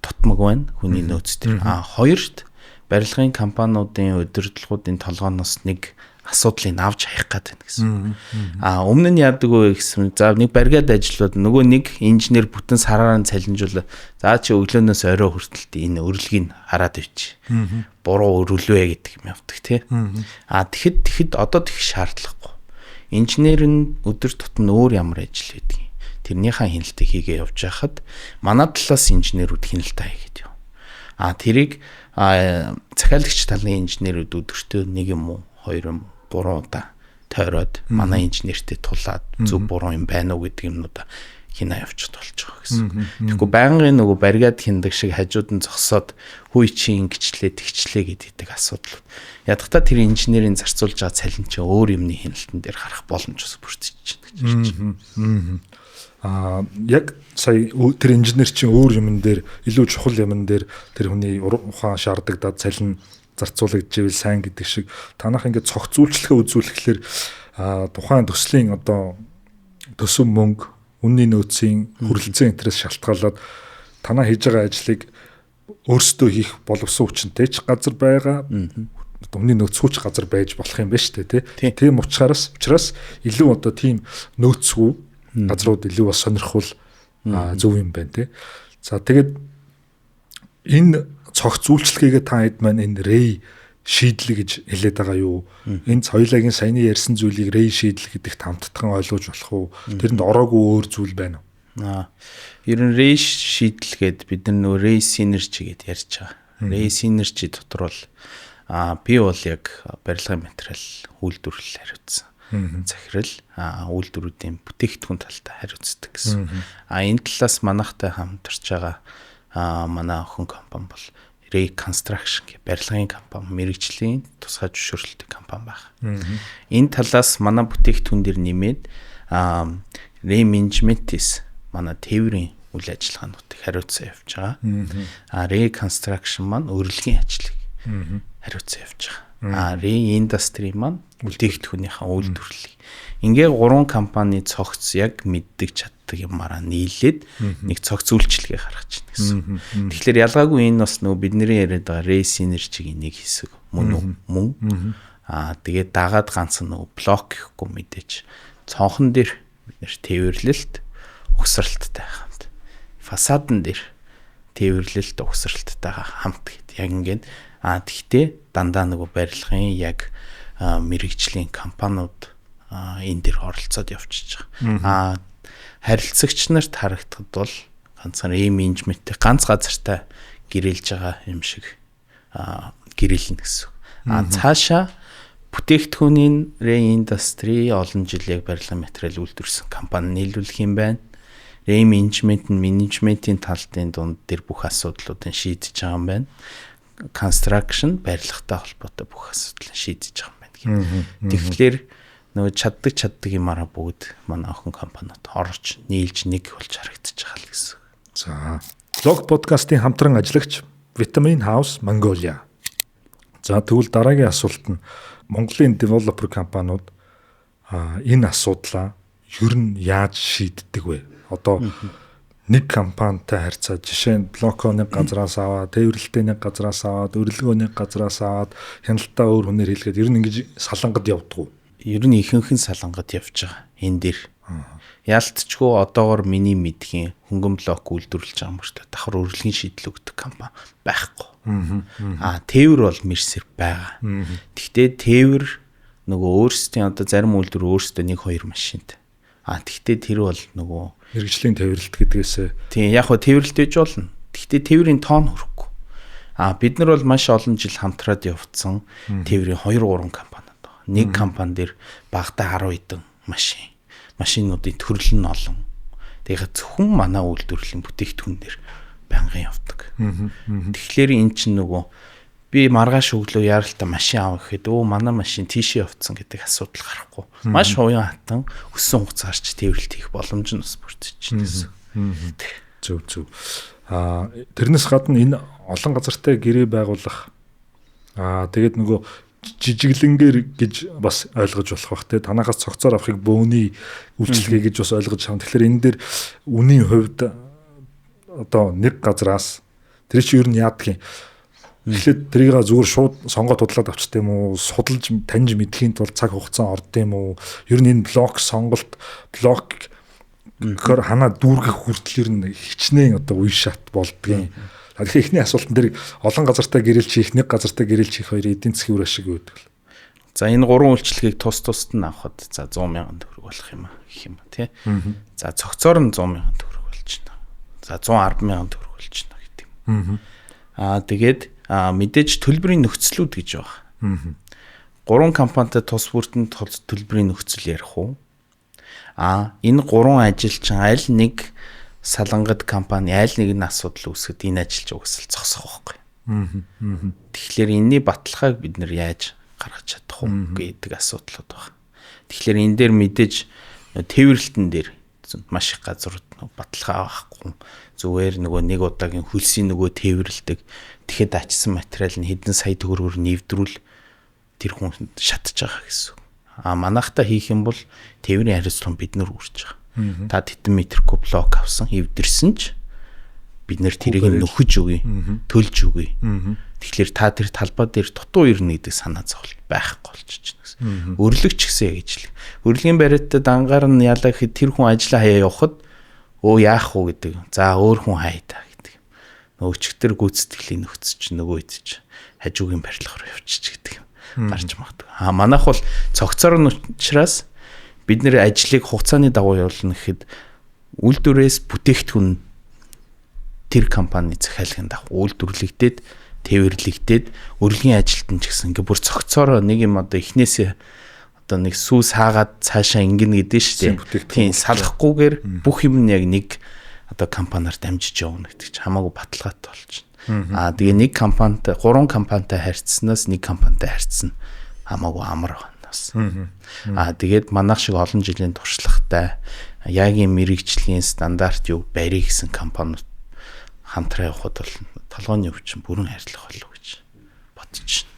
тутмаг байна хүний нөөц төр. Хоёрт барилгын компаниудын удирдлагуудын толгооноос нэг асуудлыг авч хаях гээд байна гэсэн. Өмнө нь яадаг вэ гэсэн. За нэг баригад ажиллаад нөгөө нэг инженер бүтэн сараараа цалинжуулаа. За чи өглөөнөөс орой хүртэл энэ өрлөгийг хараад ивч. Буруу өрүүлвэ гэдэг юм явдаг тий. Тэгэхэд одоо тэгэх шаардлагагүй. Инженер нь өдөр тутам өөр ямар ажил хийдэг юм. Тэрнийхээ хяналтыг хийгээ явж байхад манай талаас инженерүүд хяналтаа хийгээд яв. Тэрийг захиалагч талын инженерүүд өдөртөө нэг юм уу, хоёр юм 3 удаа тойроод манай инженертэй тулаад зөв буруу юм байна уу гэдэг юмнуудаа хинаа явчих болж байгаа гэсэн. Тэгэхгүй байнгын нөгөө баригад хиндэг шиг хажууд нь зогсоод хүй чи ингэчлээ тэгчлээ гэдэг асуудал. Ядахта тэр инженерийн зарцуулж байгаа цалин чинь өөр юмны хяналтан дээр харах боломж бас бүрдэж байна гэж байна. Яг сая тэр инженер чинь өөр юмн дээр илүү чухал юмн дээр тэр хүний ухаан шаардагдаад цалин зарцуулагдчихвэл сайн гэдэг шиг танах ингээд цогц үйлчлэгээ үзүүлэхлээр тухайн төслийн одоо төсөв мөнгө, үнийн нөөцийн хүрэлцэн интерес шалтгаалаад танаа хийж байгаа ажлыг өөрсдөө хийх боловсон хүчинтэй ч газар байгаа, үнийн нөөцгүй ч газар байж болох юм байна шүү дээ, тий. Тийм учраас илүү одоо тийм нөөцгүй газрууд илүү бас сонирхвол зөв юм байна, тий. За тэгээд энэ цогц үйлчлэгээгээ та хэд маань энэ рей шийдэл гэж хэлээд байгаа юу? Энэ соёлоогийн саяны ярьсан зүйлийг рей шийдэл гэдэгт хамттхан ойлгож болох уу? Тэрэнд ороогүй өөр зүйл байна уу? Ер нь рей шийдэл гээд бид нар нөө рей синержи гэд ярьж байгаа. Рей синержи дотор бол би бол яг барилгын материал үйлдвэрлэл хариуцсан. Захирал үйлдвэрүүдийн бүтээгдэхүүн талтай хариуцдаг гэсэн. Энэ талаас манайхтай хамтарч байгаа манай охин компани бол Ray Construction гэх барилгын компани, мэрэгжлийн тусгай зөвшөөрлөлтэй компани байна. Энэ талаас манай бүтээгдэхүүн дээр нэмээд Ray Management-с манай тээврийн үйл ажиллагаануудыг хариуцсан явж байгаа. Ray Construction маань өрөлгийн ажлыг хариуцсан явж байгаа. Ray Industry маань бүтээгдэхүүнийхээ үйлдвэрлэлийг. Ингээ гурван компани цогц яг мэддэг чаддаг юмараа нийлээд нэг цогц үйлчилгээ гаргаж байна гэсэн. Тэгэхээр ялгаагүй энэ бас нөгөө бидний яриад байгаа Ray Synergy-гийн нэг хэсэг мөн үү? Мөн. Тэгээд дагаад ганцхан нөгөө блок гэхгүй мэдээж цонхон дээр бид нэр тээвэрлэлт угсралттай хамт. Фасадан дээр тээвэрлэлт угсралттайгаа хамт гэд. Яг ингээд тэгтээ дандаа нөгөө барилгын яг мэрэгжлийн компаниуд энэ дэр оролцоод явчихж байгаа. Харилцагч нарт харагдахад бол ганцхан ийм менежменттэй ганц газартай гэрээлж байгаа юм шиг гэрээлнэ гэсэн. Цаашаа бүтээгдэхүүний Ray Industry олон жил яг барилгын материал үйлдвэрлэсэн компани нийлүүлэх юм байна. Ray Management нь менежментийн талдын дунд дээр бүх асуудлуудыг шийдэж байгаа юм байна. Construction барилгатай холбоотой бүх асуудлыг шийдэж байгаа юм байна. Тэгэхээр нөгөө чаддаг юмараа бүгд манай охин компаниуд орж нийлж нэг болж харагдаж байгаа л гэсэн. За, Блог подкастын хамтран ажиллагч Vitamin House Mongolia. За тэгвэл дараагийн асуулт нь Монголын девелопер компаниуд энэ асуудлаа ер нь яаж шийддэг вэ? Одоо нэг компанитай харьцаад жишээ нь блоко нэг газраас аваад, тээвэрлэлтээ нэг газраас аваад, өрөлгөө нэг газраас аваад, хяналтаа өөр хүнээр хийлгээд ер нь ингэж салангад явдаг уу? Ер нь ихэнх нь салангад явж байгаа. Энэ дэр. Яалтчгүй одоогор миний мэдхийн хөнгөн блок үйлдвэрлэж байгаа мөртөө давхар өрөлгийн шийдэл өгдөг компани байхгүй. Тээвэр бол мэрсэр байгаа. Тэгтээ тээвэр нөгөө өөрсдийн одоо зарим үйлдвэр өөрсдөө 1-2 машинт. Тэгтээ тэр бол нөгөө мэргэжлийн тээвэрлэлт гэдгээсээ тийм яг хөө тээвэрлэлт гэж болно. Тэгтээ тээврийн тоон хүрэхгүй. Бид нар бол маш олон жил хамтраад явцсан тээврийн 2-3 компаниуд байгаа. Нэг компани дээр багадаа 10 хэдэн машин. Машинуудын төрөл нь олон. Тэгээд зөвхөн манай үйлдвэрлэлийн бүтээгдэхүүн дээр байнгын явдаг. Тэгэхээр эн чинь нөгөө би маргааш өглөө яаралтай машин авах гэхэд манай машин тийшээ явцсан гэдэг асуудал гарахгүй. Маш уян хатан өссөн хугацаарч тээвэрлэлт хийх боломж нь бас бүрдэж байна гэсэн. Зөв. Тэрнээс гадна энэ олон газартай гэрээ байгуулах Аа тэгээд нөгөө жижиглэнгээр гэж бас ойлгож болох бах те. Танахаас цогцоор авахыг бөөний үйлчилгээ гэж бас ойлгож авах. Тэгэхээр энэ дээр үнийн хувьд одоо нэг газраас тэр чи ер нь яадаг юм. Эхлээд тэрийг зүгээр шууд сонгоод худлаад авчт юм уу? Судалж таньж мэдхийн тулд цаг хугацаа орд юм уу? Ер нь энэ блок сонголт блок гэхээр ханаа дүүргэх хүртэл ер нь хичнээн одоо үе шат болдгийн. Тэгэхээр эхний асуултан дээр олон газартай гэрэлж хийх, нэг газартай гэрэлж хийх хоёрын эдийн засгийн үр ашиг юу гэдэг вэ? За энэ гурван үйлчлэгийг тус тусад нь авахад за 100 мянган төгрөг болох юм а гэх юм тий. За цогцоор нь 100 мянган төгрөг болж байна. За 110 мянган төгрөг болж байна гэдэг юм. Аа тэгээд мэдээж төлбөрийн нөхцлүүд гэж байна. Гурван компанитай тус бүртэн төлбөрийн нөхцөл ярих уу? Аа энэ гурван ажилчин аль нэг салангад компани аль нэг нь асуудал үүсгэхэд энэ ажилч угсал зогсох байхгүй. Тэгэхээр энэний баталгааг бид нэр яаж гаргаж чадах уу гэдэг асуудлууд байна. Тэгэхээр энэ дээр мэдээж тээвэрлэлтэн дээр маш их газрууд баталгаа авахгүй зүгээр нөгөө нэг удаагийн хөлсийн нөгөө тээвэрлдэг. Тэгэхэд ачсан материал нь хэдэн сая төгрөгөөр нэвтрүүл тэр хүн шатж байгаа гэсэн. А манайхтай хийх юм бол тээврийн хариуцлага бид нар үүрч байгаа. Та тэдэн метр куб блок авсан, эвдэрсэн ч бид нэр тэрийг нөхөж өгье, төлж өгье. Тэгэхээр та тэр талбай дээр дутуу ирнэ гэдэг санаа зовлон байхгүй болчих чинь гэсэн. Өрлөгч гэсэн яг ижил. Өрлөгийн бариаттай дангаар нь ялаа гэхэд тэр хүн ажлаа хаяа явахад өө яах вэ гэдэг. За өөр хүн хай та гэдэг. Нөгөө өчигдөр гүйцэтгэлийн нөхцөж нөгөө хэд ч хажуугийн барилга руу явчих гэдэг юм. Гарч магадгүй. А манайх бол цогцоор нь учраас бид нэр ажлыг хугацааны дагуу явуулна гэхэд үйлдвэрээс бүтээгдэхүүн тэр компани захиалгын дагуу үйлдвэрлэгдээд тээвэрлэгдээд өрлөгийн ажилтан ч гэсэн ингээ бүр цогцоороо нэг юм одоо эхнээсээ одоо нэг сүү саагаад цаашаа ингэнэ гэдэг шүү дээ. Тийм салахгүйгээр бүх юм нь яг нэг одоо компаниар дамжиж явна гэдэг чинь хамаагүй баталгаатай болчихно. Аа тэгээ нэг компанитай гурван компанитай харьцсанаас нэг компанитай харьцсан хамаагүй амар байна бас. Аа тэгээд манайх шиг олон жилийн туршлагатай яг юм мэрэгжлийн стандарт юу барь гэсэн компаниуд хамтраа явхад бол толгойн өвчин бүрэн хайрлах болов гэж бодож байна.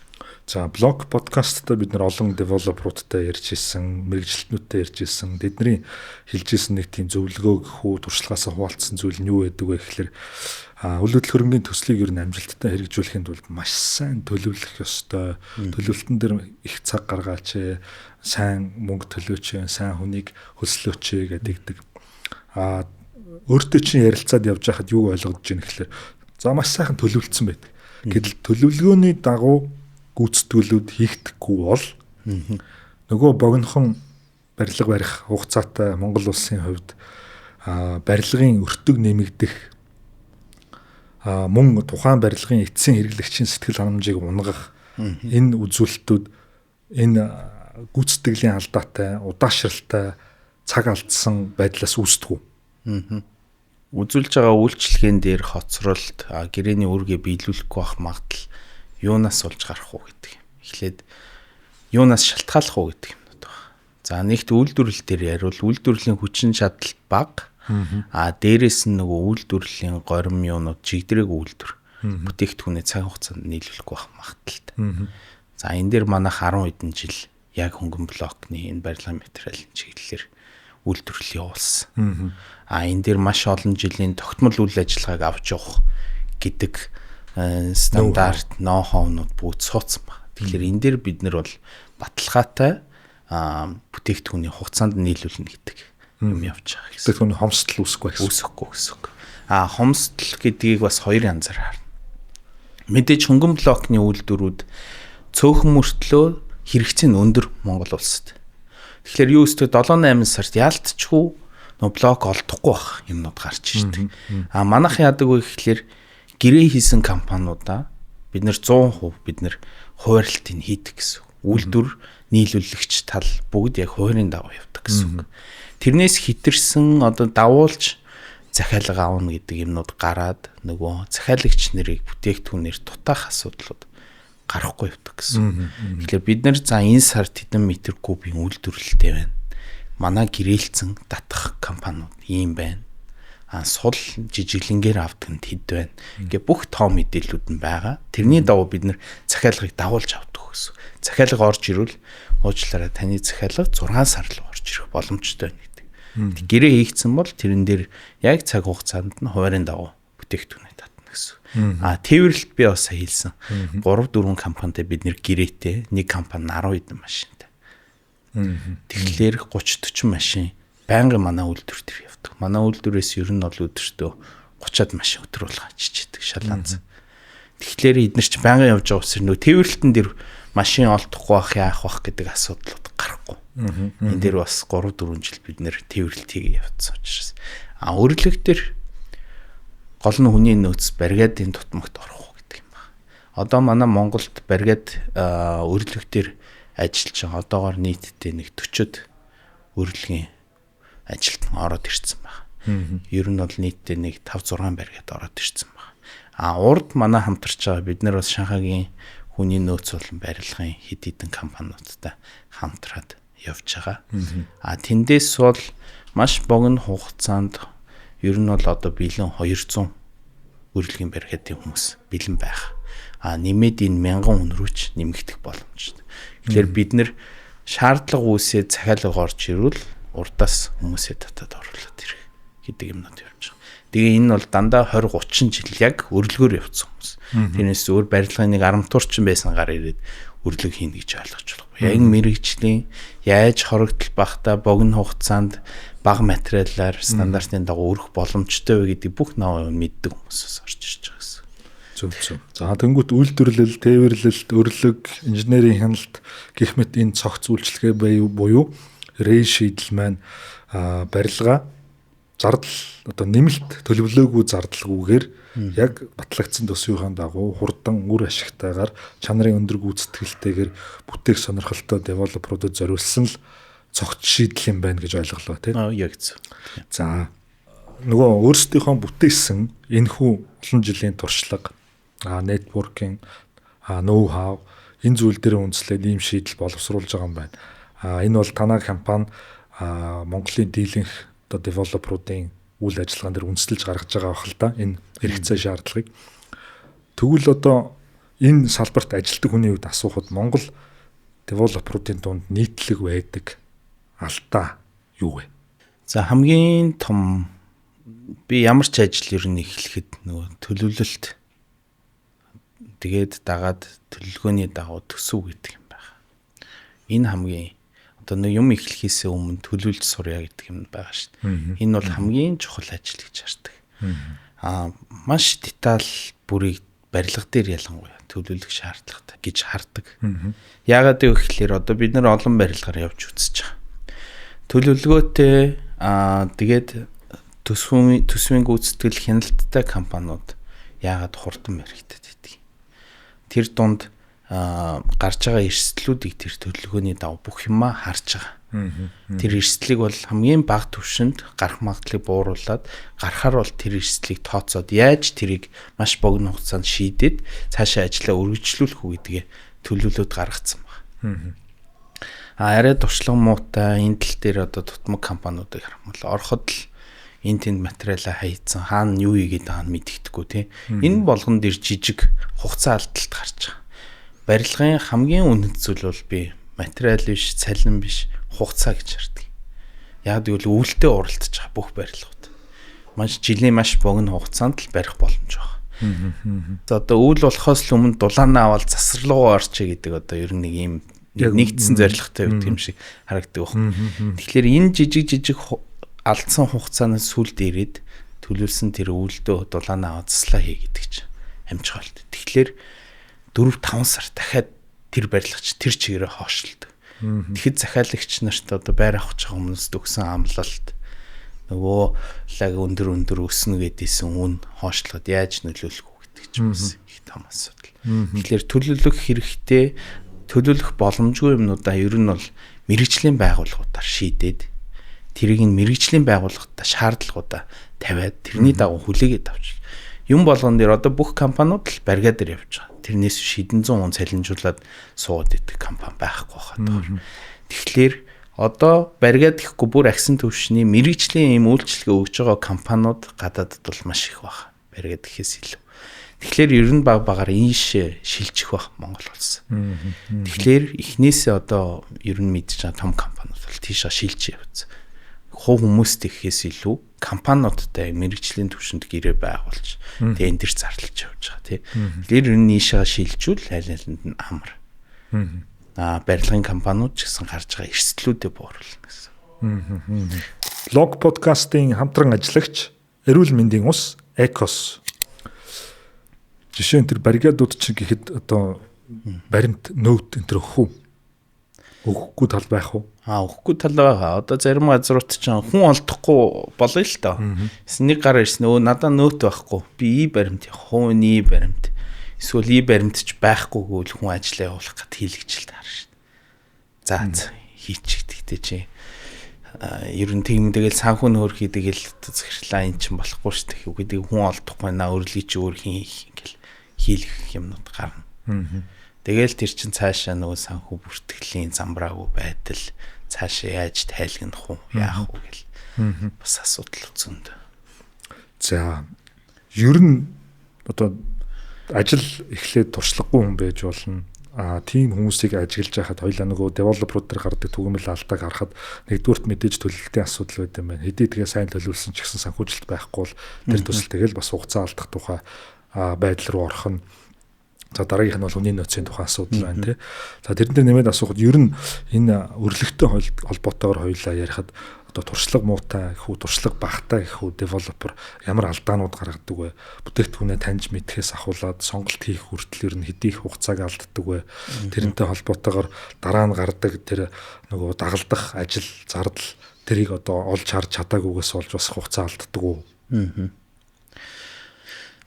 За блог подкастта бид нар олон девелоперуудтай ярьж исэн, мэрэгжилтнүүдтэй ярьж исэн. Тэдний хэлж исэн нэг тийм зөвлөгөө гэх үү, туршлагаасаа хуваалцсан зүйл нь юу байдаг вэ гэхэлэр үйл хөдлөх хөрөнгийн төслийг ер нь амжилттай хэрэгжүүлэхийн тулд маш сайн төлөвлөх ёстой. Төлөвлөлтөн дээр их цаг гаргаач, сайн мөнгө төлөөч, сайн хүнийг хөлслөөч гэдэг. Өөртөө чинь ярилцаад явж байхад юу ойлгож ийн гэхэлэр за маш сайхан төлөвлөсөн байдаг. Гэтэл төлөвлөгөөний дагуу гүйцэтгүүлүүд хийгдэхгүй бол нөгөө богинохон барилга барих хугацаатай Монгол улсын хувьд барилгын өртөг нэмэгдэх мөн тухайн барилгын эцсийн хэрэглэгчийн сэтгэл ханамжийг унгах энэ үзүүлэлтүүд энэ гүйцэтгэлийн алдаатай, удаашралтай цаг алдсан байдлаас үүсдэг. Үзүүлж байгаа үйлчлэгээн дээр хоцролт, гэрээний үүргээ биелүүлэхгүй байх магадлал юунаас болж гарах уу гэдэг. Эхлээд юунаас шалтгааллах уу гэдэг юмнууд байна. За нэгт үйлдвэрлэл дээр яриул үйлдвэрлэлийн хүчин чадал бага. А дээрээс нь нөгөө үйлдвэрлэлийн горим юунууд чигдрэг үйлдвэр бүтээгдэхүүнээ цаг хугацаанд нийлүүлэхгүй байх магадлалтай. За энэ дээр манайх 10 хэдэн жил яг хөнгөн блокны энэ барилгын материалын чиглэлээр үйлдвэрлэл явуулсан. А энэ дээр маш олон жилийн тогтмол үйл ажиллагааг авч явах гэдэг стандарт ноу-хаунууд бүгд сууцсан байна. Тэгэхээр энэ дээр бид нар бол баталгаатай бүтээгдэхүүний хугацаанд нийлүүлнэ гэдэг юм явж байгаа гэсэн. Бүтээгдэхүүний хомсдол үүсэхгүй гэсэн. Үүсэхгүй гэсэн үг. А хомсдол гэдгийг бас хоёр янзаар харна. Мэдээж хөнгөн блокны үйлдвэрүүд цөөхөн мөртлөө хэрэгцээ нь өндөр Монгол улсад. Тэгэхээр юу өстө 7 8 сард яалтчгүй нөө блок олдохгүй бах юмнууд гарч ирдэг. А манайх яадаг вэ гэхлээр гэрээ хийсэн компаниудаа бид нэр 100% бид нэр хуваарлтыг хийдэг гэсэн. Үйлдвэр нийлүүлэгч тал бүгд яг хуваарийн дагуу явдаг гэсэн үг. Тэрнээс хитэрсэн одоо давуулж захиалга авна гэдэг юмнууд гараад нөгөө захиалагч нарыг бүтээгдэхүүнээр дутаах асуудлууд гарахгүй явдаг гэсэн. Тэгэхээр бид нар за энэ сард хэдэн метр кубын үйлдвэрлэлтэй байна. Манай гэрээлцэн татах компаниуд ийм байна. Сул жижиглэнгээр авдаг нь хэд байна. Ингээ бүх тоо мэдээллүүд нь байгаа. Тэрний дагуу бид нэр захиалгыг дагуулж авдаг гэсэн. Захиалга орж ирвэл уучлаарай, таны захиалга 6 сар л орж ирэх боломжтой байна гэдэг. Гэрээ хийгдсэн бол тэрэн дээр яг цаг хугацаанд нь хуваарийн дагуу бүтээгдэхүүнээ татна гэсэн. Тээвэрлэлт би бас хэлсэн. 3 4 компанитай бид нэр гэрээтэй, нэг компани 10 хэдэн машинтай. Тэгэхээр 30 40 машин байнгын манай үйлдвэр дээр явдаг. Манай үйлдвэрээс ер нь бол өдөртөө 30-аад машин өдөр болго ачиж идэг шалаанц. Тэгэхээр эднэр чи байнгын явж байгаа учраас нөө тээвэрлэлтэн дээр машин олдохгүй байх, яах бах гэдэг асуудлууд гарахгүй. Энэ дээр бас 3 4 жил бид нэр тээвэрлэлт хийгээ явцсан учраас. Өрлөг дээр гол нь хүний нөөц бригадын тутмагт орох уу гэдэг юм байна. Одоо манай Монголд бригад өрлөг дээр ажиллаж байгаа. Одоогоор нийтдээ нэг 40-од өрлөгийн ажилтан ороод ирсэн байна. Ер нь бол нийтдээ нэг 5 6 бригад ороод ирсэн байна. Урд манай хамтарч байгаа бид нар бас Шанхайгийн хүний нөөц болон барилгын хэд хэдэн компаниудтай хамтраад явж байгаа. Тэндээс бол маш богино хугацаанд ер нь бол одоо бэлэн 200 өрлөгийн бригадын хүмүүс бэлэн байх. Нэмээд энэ 1000 хүн рүү ч нэмэгдэх боломжтой. Тэгэхээр бид нэр шаардлага үүсээд захиалга орж ирвэл урдаас хүмүүсээ татаад оруулаад ирэх гэдэг юмнууд явж байгаа. Тэгээ энэ бол дандаа 20 30 жил яг өрлөгөөр явцсан хүмүүс. Тэрнээс өөр барилгын нэг арамтуурчин байсан гар ирээд өрлөг хийнэ гэж ойлгож болохгүй. Яг мэрэгжлийн яаж хорогдол багтаа богино хугацаанд бага материалаар стандартын дагуу өрөх боломжтой вэ гэдэг бүх нав мэддэг хүмүүсээс орж ирж байгаа гэсэн. Зөв зөв. За тэнгуут үйлдвэрлэл, тээвэрлэлт, өрлөг, инженерийн хяналт гэх мэт энэ цогц үйлчилгээ буюу рей шийдэл маань барилга зардал одоо нэмэлт төлөвлөөгүй зардалгүйгээр яг батлагдсан төсвийнхаа дагуу хурдан үр ашигтайгаар чанарын өндөр гүйцэтгэлтэйгээр бүтээх сонирхолтой девелоперуудад зориулсан л цогц шийдэл юм байна гэж ойлголоо тийм. Яг зөв. За нөгөө өөрсдийнхөө бүтээсэн энэхүү олон жилийн туршлага, нэтворкинг, ноу хау энэ зүйл дээр үндэслээд ийм шийдэл боловсруулж байгаа юм байна. Энэ бол танай компани Монголын дийлэнх одоо девелоперуудын үйл ажиллагаан дээр үндэслэж гаргаж байгаа бах л да энэ хэрэгцээ шаардлагыг. Тэгвэл одоо энэ салбарт ажилтдаг хүний хувьд асуухад Монгол девелоперуудын дунд нийтлэг байдаг алдаа юу вэ? За хамгийн том би ямар ч ажил ер нь эхлэхэд нөгөө төлөвлөлт тэгээд дагаад төлөвлөгөөний дагуу төсөв гэдэг юм байна. Энэ хамгийн одоо нэг юм эхлэхээсээ өмнө төлөвлөж сурья гэдэг юм байгаа шүү дээ. Энэ бол хамгийн чухал ажил гэж хардаг. Маш деталь бүрийг барилга дээр ялангуяа төлөвлөх шаардлагатай гэж хардаг. Яагаад гэвэл одоо бид нар олон барилгаар явж үзэж байгаа. Төлөвлөгөөтэй тэгээд төсвийн гүйцэтгэл хяналттай компаниуд яагаад хурдан баригдаад байдаг. Тэр дунд гарч байгаа эрсдлүүдийг тэр төлөвлөгөөний дагуу бүх юмаа харж байгаа. Тэр эрсдлийг бол хамгийн бага түвшинд гарах магадлалыг бууруулад гарахаар бол тэр эрсдлийг тооцоод яаж тэрийг маш богино хугацаанд шийдээд цаашаа ажлаа өргөжлүүлэх үү гэдгээ төлөвлөлөөд гаргацсан байна. Арай туршлага муутай энэ тал дээр одоо тутмаг компаниудыг харах юм бол ороход л энэ тэнд материалаа хайцсан хаана юу хийгээд байгаа нь мэддэхгүй тий. Энэ болгон дээр жижиг хугацаа алдалт гарч байгаа. Барилгын хамгийн үнэт зүйл бол би материал биш, цалин биш, хугацаа гэж хардаг. Яг гэвэл үүлтэй уралдаж байгаа бүх барилгууд. Маш жилийн маш богино хугацаанд л барих боломж байна. За одоо үйл болохоос л өмнө дулаанаа аваад засварлуугаа орчие гэдэг одоо ер нь нэг ийм нэгдсэн зорилготой байдаг юм шиг харагддаг байна. Тэгэхээр энэ жижиг алдсан хугацаанаас сүлд ирээд төлөвлөсөн тэр үйлдөө дулаанаа аваад заслаа хий гэдэг чинь амжихолт. Тэгэхээр 4-5 сар дахиад тэр барилгач тэр чигээрээ хоошлдог. Тэгэхэд захиалагч нарт одоо байр авах гэж байгаа хүмүүст өгсөн амлалт нөгөө лаг өндөр өснө гэдээсэн үн хоошлоход яаж нөлөөлөх үү гэдэг чинь бас их том асуудал. Тэгэхээр төлөвлөх хэрэгтэй, төлөвлөх боломжгүй юмнуудаа ер нь бол мэргэжлийн байгууллагуудаар шийдээд тэрийг нь мэргэжлийн байгууллагадаа шаардлагуудаа тавиад тэрний дагуу хүлээгээд авч. Юм болгон дээр одоо бүх компаниуд л барига дээр явж байгаа. Тэрнээс шидэн зуун хүн цалинжуулаад суугаад идэх компани байхгүй хаад. Тэгэхээр Одоо баригад гэхгүй бүр агсан төвшний мэрэгжлийн ийм үйлчилгээ өгж байгаа компаниуд гадаадд бол маш их баг. Баригад гэхээс илүү. Тэгэхээр ер нь баг багаар ийшээ шилжих баг Монгол улс. Тэгэхээр эхнээсээ одоо ер нь мэдж байгаа том компаниуд бол тийшээ шилжиж явцсан. Хувь хүмүүст гэхээс илүү компаниудтай мэрэгжлийн түвшинд гэрээ байгуулж тэгээ энэ төр зарлж явж байгаа тий. Тэгэхээр ер нь ийшээ шилжүүл аль алинд нь амар. Барилгын компаниуд ч гэсэн гарч байгаа эрсдлүүдээ бууруулна гэсэн. Блог подкастын хамтран ажиллагч Эрүүл мэндийн ус Экос. Жишээ нь тэр баригадууд чинь гэхэд одоо баримт нөт энэ төр өгөх үү? Өгөхгүй тал байх уу? Өгөхгүй тал байгаа. Одоо зарим газрууд чинь хүн олдохгүй болъё л доо. Нэг гар ирсэн өө надаа нөт байхгүй. Би и баримт явах, хувийн и баримт. Эсвэл и баримт ч байхгүй гэвэл хүн ажиллаа явуулах гэд хийлгэжил таар шин. За хийчих гэхдээ чи ер нь тийм тэгэл санхүү нөхөр хийдэг л захирлаа эн чинь болохгүй шүү дээ. Үгүй тэг хүн олдохгүй наа өрлөгийг чи өөр хийн ингээл хийлгэх юмнууд гарна. Тэгэл тэр чин цаашаа нөгөө санхүү бүртгэлийн замбраагүй байдал цаашаа яаж тайлгнах уу яах уу гэл бас асуудал зөнд. За ер нь одоо ажил эхлээд туршлагагүй хүн байж болно. Тийм хүмүүсийг ажиглаж байхад хоёлаа нөгөө девелоперууд дээр гардаг түгээмэл алдааг харахад нэгдүгüрт мэдээж төлөлтийн асуудал байд юм байна. Хэдий тэгээ сайн төлөвлөсөн ч гэсэн санхүүжилт байхгүй бол тэр төсөл тэгэл бас хугацаа алдах тухай байдал руу орох нь. За дараагийнх нь бол үнийн нөөцийн тухай асуудал байна тий. За тэрэн дээр нэмээд асуухад ер нь энэ өрлөгтэй холбоотойгоор хоёлаа ярихад одоо туршлага муутай гэх үү, туршлага багтай гэх үү девелопер ямар алдаанууд гаргадаг вэ? Бүтээгдэхүүнээ таньж мэдхээс ахуулаад сонголт хийх хүртэл ер нь хэдий их хугацааг алддаг вэ? Тэрнтэй холбоотойгоор дараа нь гардаг тэр нөгөө дагалдах ажил, зардал тэрийг одоо олж харж чадаагүйгээс болж бас хугацаа алддаг уу?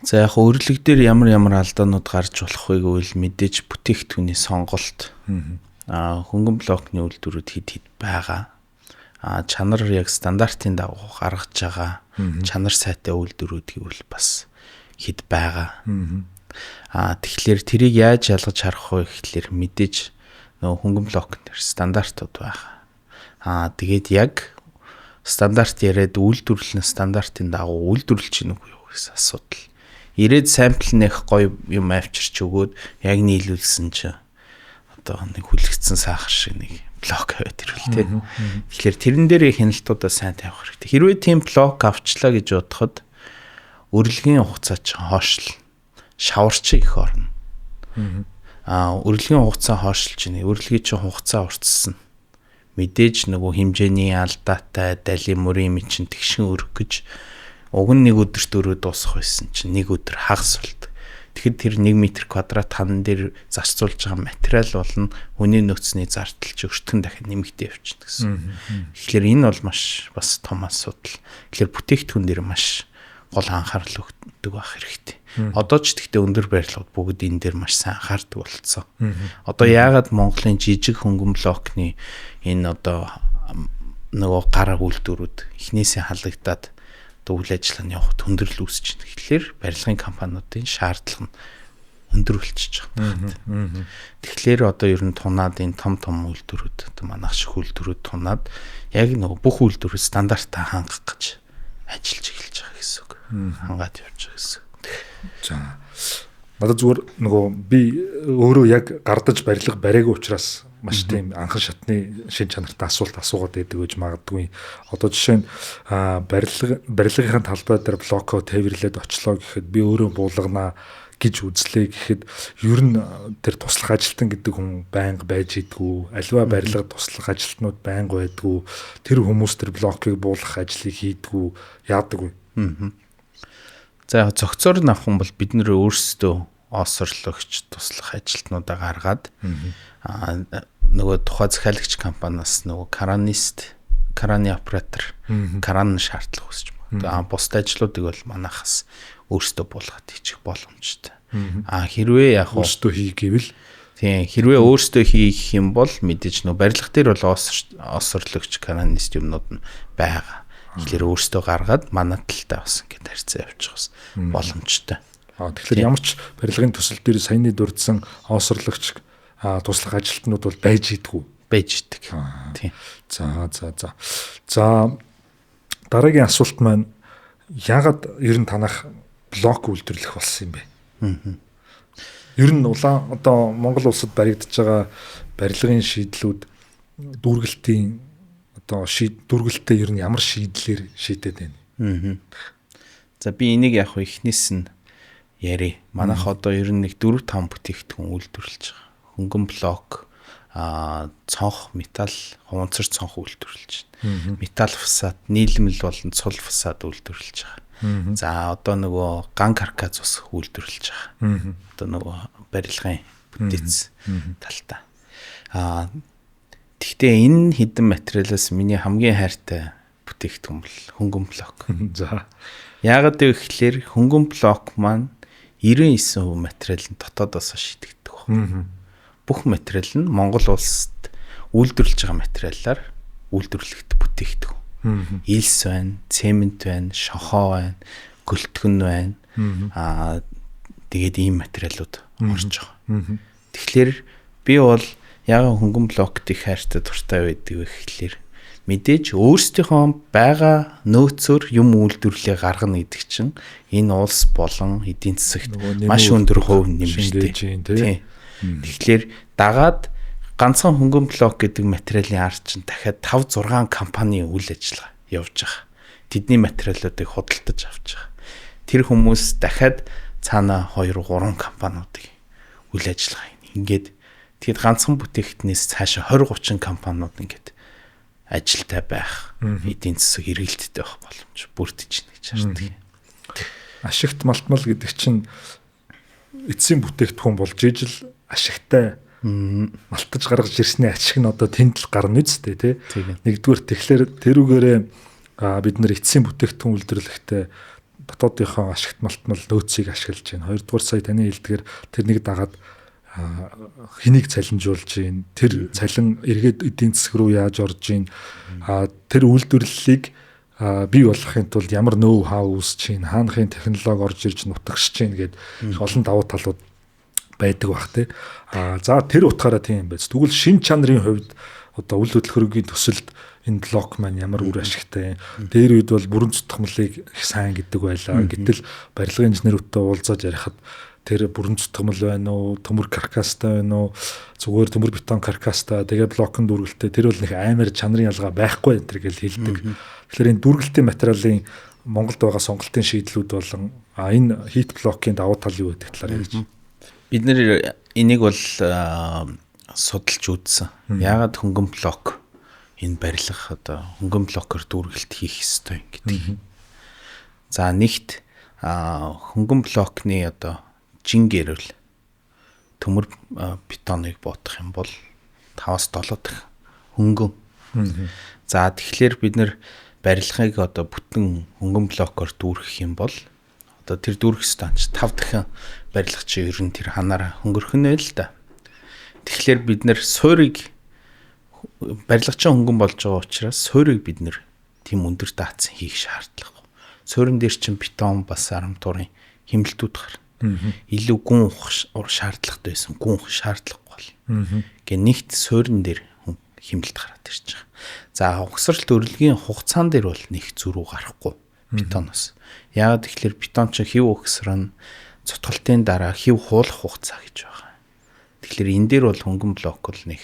За яг өрлөг дээр ямар ямар алдаанууд гарч болох вэ гэвэл мэдээж бүтээгдэхүүний сонголт. Хөнгөн блокны үйлдвэрүүд хэд хэд байгаа. Чанар яг стандартын дагуу гаргаж байгаа чанар сайтай үйлдвэрүүд гэвэл бас хэд байгаа. Тэгэхээр тэрийг яаж ялгаж харах вэ гэхлээр мэдээж нөгөө хөнгөн блок дээр стандартууд байгаа. Тэгээд яг стандарт яриад үйлдвэрлэл нь стандартын дагуу үйлдвэрлэж гинэ үгүй юу гэсэн асуудал. Ирээд сампл нэх гоё юм авчирч өгөөд яг нийлүүлсэн чинь одоо нэг хүлэгдсэн сахар шиг нэг блок аваад ирвэл тий. Тэгэхээр тэрэн дээр хяналтуудаа сайн тавих хэрэгтэй. Хэрвээ тийм блок авчлаа гэж бодоход өрлөгийн хугацаа чинь хойшил шаварч их орно. Өрлөгийн хугацаа хойшилж байна. Өрлөгийн чинь хугацаа уртсан. Мэдээж нөгөө хэмжээний алдаатай далийн мөрийн мэд чинь тэгшин өрөх гэж уг нь нэг өдөрт өрөө дуусах байсан чинь нэг өдөр хагас болдог. Тэгэхэд тэр 1 м квадрат хан дээр зарцуулж байгаа материал болон хүний нөөцний зардал ч өртгөн дахиад нэмэгдээ явчихна гэсэн. Тэгэхээр энэ бол маш бас том асуудал. Тэгэхээр бүтээгдэхүүн дээр маш гол анхаарал өгдөг байх хэрэгтэй. Одоо ч тэгтээ өндөр барилгууд бүгд энэ дээр маш сайн анхаардаг болцсон. Одоо яагаад Монголын жижиг хөнгөн блокны энэ одоо нөгөө гар үйлдвэрүүд эхнээсээ халагдаад үйл ажиллагааны явахд хүндрэл үүсэж байна. Тэгэхээр барилгын компаниудын шаардлага нь өндөр болчихж байгаа. Тэгэхээр одоо ер нь тунаад энэ том том үйлдвэрүүд одоо манайх шиг үйлдвэрүүд тунаад яг нөгөө бүх үйлдвэрүүд стандартаа хангах гэж ажиллаж эхэлж байгаа гэсэн үг. Хангаад явж байгаа гэсэн. За надад зүгээр нөгөө би өөрөө яг гардаж барилга бариагүй учраас маш тийм анхан шатны шин чанартай асуулт асуугаад байдаг гэж магадгүй. Одоо жишээ нь барилгын талбай дээр блоко тээвэрлээд очлоо гэхэд би өөрөө буулганаа гэж үзлээ гэхэд ер нь тэр туслах ажилтан гэдэг хүн байнга байж идэггүй. Аливаа барилга туслах ажилтнууд байнга байдгүй. Тэр хүмүүс тэр блокийг буулгах ажлыг хийдгүү, яадаг вэ? За зохицоор нь авах юм бол бид нэр өөрсдөө осорлогч туслах ажилтнуудаа гаргаад нөгөө тухай захиалагч компаниас нөгөө кранист, краны оператор, кран шаардлага үүсэж магадгүй. Бусад ажлуудыг бол манайхаас өөрсдөө буулгаад хийчих боломжтой. Хэрвээ яг өөрсдөө хий гэвэл тийм хэрвээ өөрсдөө хийх юм бол мэдээж нөгөө барилга дээр бол осорлогч, кранист юмнууд нь байгаа. Тэгэхээр өөрсдөө гаргаад манай талтай бас ингээд харьцаа явуучих бас боломжтой. Тэгэхээр ямар ч барилгын төсөл дээр саяны дурдсан осорлогч туслах ажилтнууд бол байж идэггүй. Байж идэг. Тийм. За за за. За дараагийн асуулт маань яагаад ер нь танах блок үйлдвэрлэх болсон юм бэ? Ер нь улаан одоо Монгол улсад баригдаж байгаа барилгын шийдлүүд дүүргэлтийн одоо дүүргэлтээ ер нь ямар шийдлэр шийдээд байна? За би энийг яг эхнээс нь ярив. Манайх одоо ер нь нэг 4 5 бүтээгдэхүүн үйлдвэрлэж байгаа. Хөнгөн блок, цонх, металл, хуванцар цонх үйлдвэрлэж байна. Металл фасад, нийлмэл болон цул фасад үйлдвэрлэж байгаа. За одоо нөгөө ган каркас ус үйлдвэрлэж байгаа. Одоо нөгөө барилгын бүтээц талтаа. Тэгтээ энэ хэдэн материалаас миний хамгийн хайртай бүтээгдэхүүн бол хөнгөн блок. За. Яагаад гэвэл хөнгөн блок маань 99% материал нь дотоодоос шийдэгддэг байна. Бүх материал нь Монгол улсад үйлдвэрлэж байгаа материалаар үйлдвэрлэгдэх бүтээгдэхүүн. Илс байна, цемент байна, шохоо байна, гөлтгөн байна. Тэгээд ийм материалууд орж байгаа. Тэгэхээр би бол яагаад хөнгөн блокт их хайртай дуртай байдаг вэ гэхлээр мэдээж өөрсдийнхөө байгаа нөөцөөр юм үйлдвэрлэлээ гаргана гэдэг чинь энэ улс болон эдийн засагт маш өндөр хувь нэмэртэй. Тийм. Тэгэхээр дагаад ганцхан хөнгөн блок гэдэг материалын ард чинь дахиад 5 6 компани үйл ажиллагаа явж байгаа. Тэдний материалуудыг худалдаж авч байгаа. Тэр хүмүүс дахиад цаана 2 3 компаниудыг үйл ажиллагаа хийнэ. Ингээд тэгэд ганцхан бүтээгтнээс цаашаа 20 30 компаниуд ингээд ажилтай байх, эдийн засаг эргэлттэй байх боломж бүрдэж байна гэж хардаг. Ашигт малтмал гэдэг чинь эцсийн бүтээгдэхүүн болж ижил ашигтай малтаж гаргаж ирсний ашиг нь одоо тэнд л гарна үсттэй тий. Нэгдүгээр тэгэхээр тэрүүгээрээ бид нар эцсийн бүтээгдэхүүн үйлдвэрлэхдээ дотоодынхоо ашигт малтмал нөөцийг ашиглаж байна. Хоёрдугаар сая таны хэлдгээр тэр нэг дагаад хэнийг цалинжуулж гин, тэр цалин эргээд эдийн засаг руу яаж орж гин, тэр үйлдвэрлэлийг бий болгохын тулд ямар ноу хау үүсэж гин, хаанахын технологи орж ирж нутагшиж гин гээд олон давуу талууд байдаг бах тий. За тэр утгаараа тийм юм байж. Тэгвэл шин чанарын хувьд одоо үйл хөдлөх хөрөнгийн төсөлд энэ блок маань ямар үр ашигтай. Дээр үед бол бүрэн цутгамлыг их сайн гэдэг байлаа. Гэтэл барилгын инженерүүдтэй уулзаад ярихад тэр бүрэн цутгамл байна уу, төмөр каркастай байна уу, зүгээр төмөр бетон каркастай, тэгээ блокын дүүргэлтэй тэр бол нэг амар чанарын ялгаа байхгүй энэ төр гэж хэлдэг. Тэгэхээр энэ дүүргэлтийн материалын Монголд байгаа сонголтын шийдлүүд болон энэ хит блокийн давуу тал юу гэдэг талаар ярьж. Бид нэр энийг бол судалж үзсэн. Яагаад хөнгөн блок энэ барилга одоо хөнгөн блокоор дүүргэлт хийх ёстой гэдэг. За нэгт хөнгөн блокны одоо жин гэрвэл төмөр бетоныг боодох юм бол 5-7 дахин хөнгөн. За тэгэхээр бид нэр барилгыг одоо бүтэн хөнгөн блокоор дүүргэх юм бол одоо тэр дүүргэх станц 5 дахин барилга чи ер нь тэр ханаараа хөнгөрөх нь л да. Тэгэхээр бид нэр суурийг барилга чинь хөнгөн болж байгаа учраас суурийг бид нэр тийм өндөр даацсан хийх шаардлагагүй. Суурин дээр чинь бетон бас арматурын хэмнэлтүүд гарна. Илүү гүн ухах шаардлагатай байсан. Гүн ухах шаардлагагүй бол. Гэ нэгт суурин дээр хэмнэлт гараад ирж байгаа. За угсралт өрлөгийн хугацаан дээр бол нэг зүрүү гарахгүй бетоноос. Яагаад гэвэл бетон чинь хэв угсрал нь цутгалтын дараа хэв хуулах хугацаа гэж байгаа. Тэгэхээр энэ дээр бол хөнгөн блок бол нэг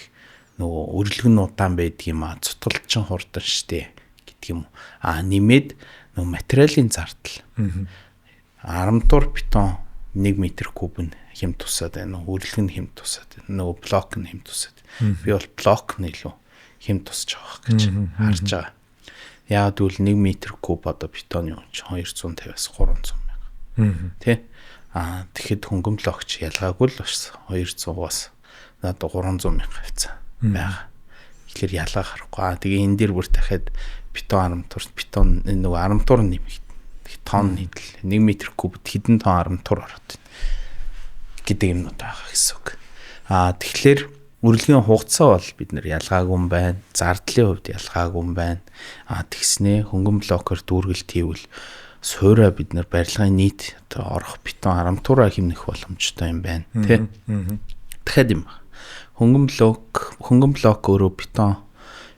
нөгөө өрлөг нь удаан байдаг юм а, цутгалт чинь хурдан штэ гэдэг юм уу. А нэмээд нөгөө материалын зардал. Арматур бетон 1 метр куб нь хэм тусаад байна, өрлөг нь хэм тусаад байна, нөгөө блок нь хэм тусаад. Би бол блок нь илүү хэм тусч байгаа гэж харж байгаа. Яагаад гэвэл 1 метр куб одоо бетоны үн чинь 250-аас 300 мянга. Тэ? Аа тэгэхэд хөнгөн блок чи ялгаагүй л бас 200-аас надад 300 мянга хавцаа байгаа. Тэгэхээр ялгаа харахгүй. Аа тэгээ энэ дээр бүр дахиад бетон арматур, бетон нөгөө арматур нэмэгдэнэ. Тонн нийтлэл 1 метр кубд хэдэн тонн арматур ороод байна гэдэг юмнууд байгаа гэсэн үг. Аа тэгэхээр үрэлгийн хугацаа бол бид нэр ялгаагүй юм байна. Зардлын хувьд ялгаагүй юм байна. Аа тэгснээ хөнгөн блокоор дүүргэлт хийвэл суураа бид нар барилгын нийт одоо орох бетон арматураа хэмнэх боломжтой юм байна, тий. Дахиад юм. Хөнгөн блок өөрөө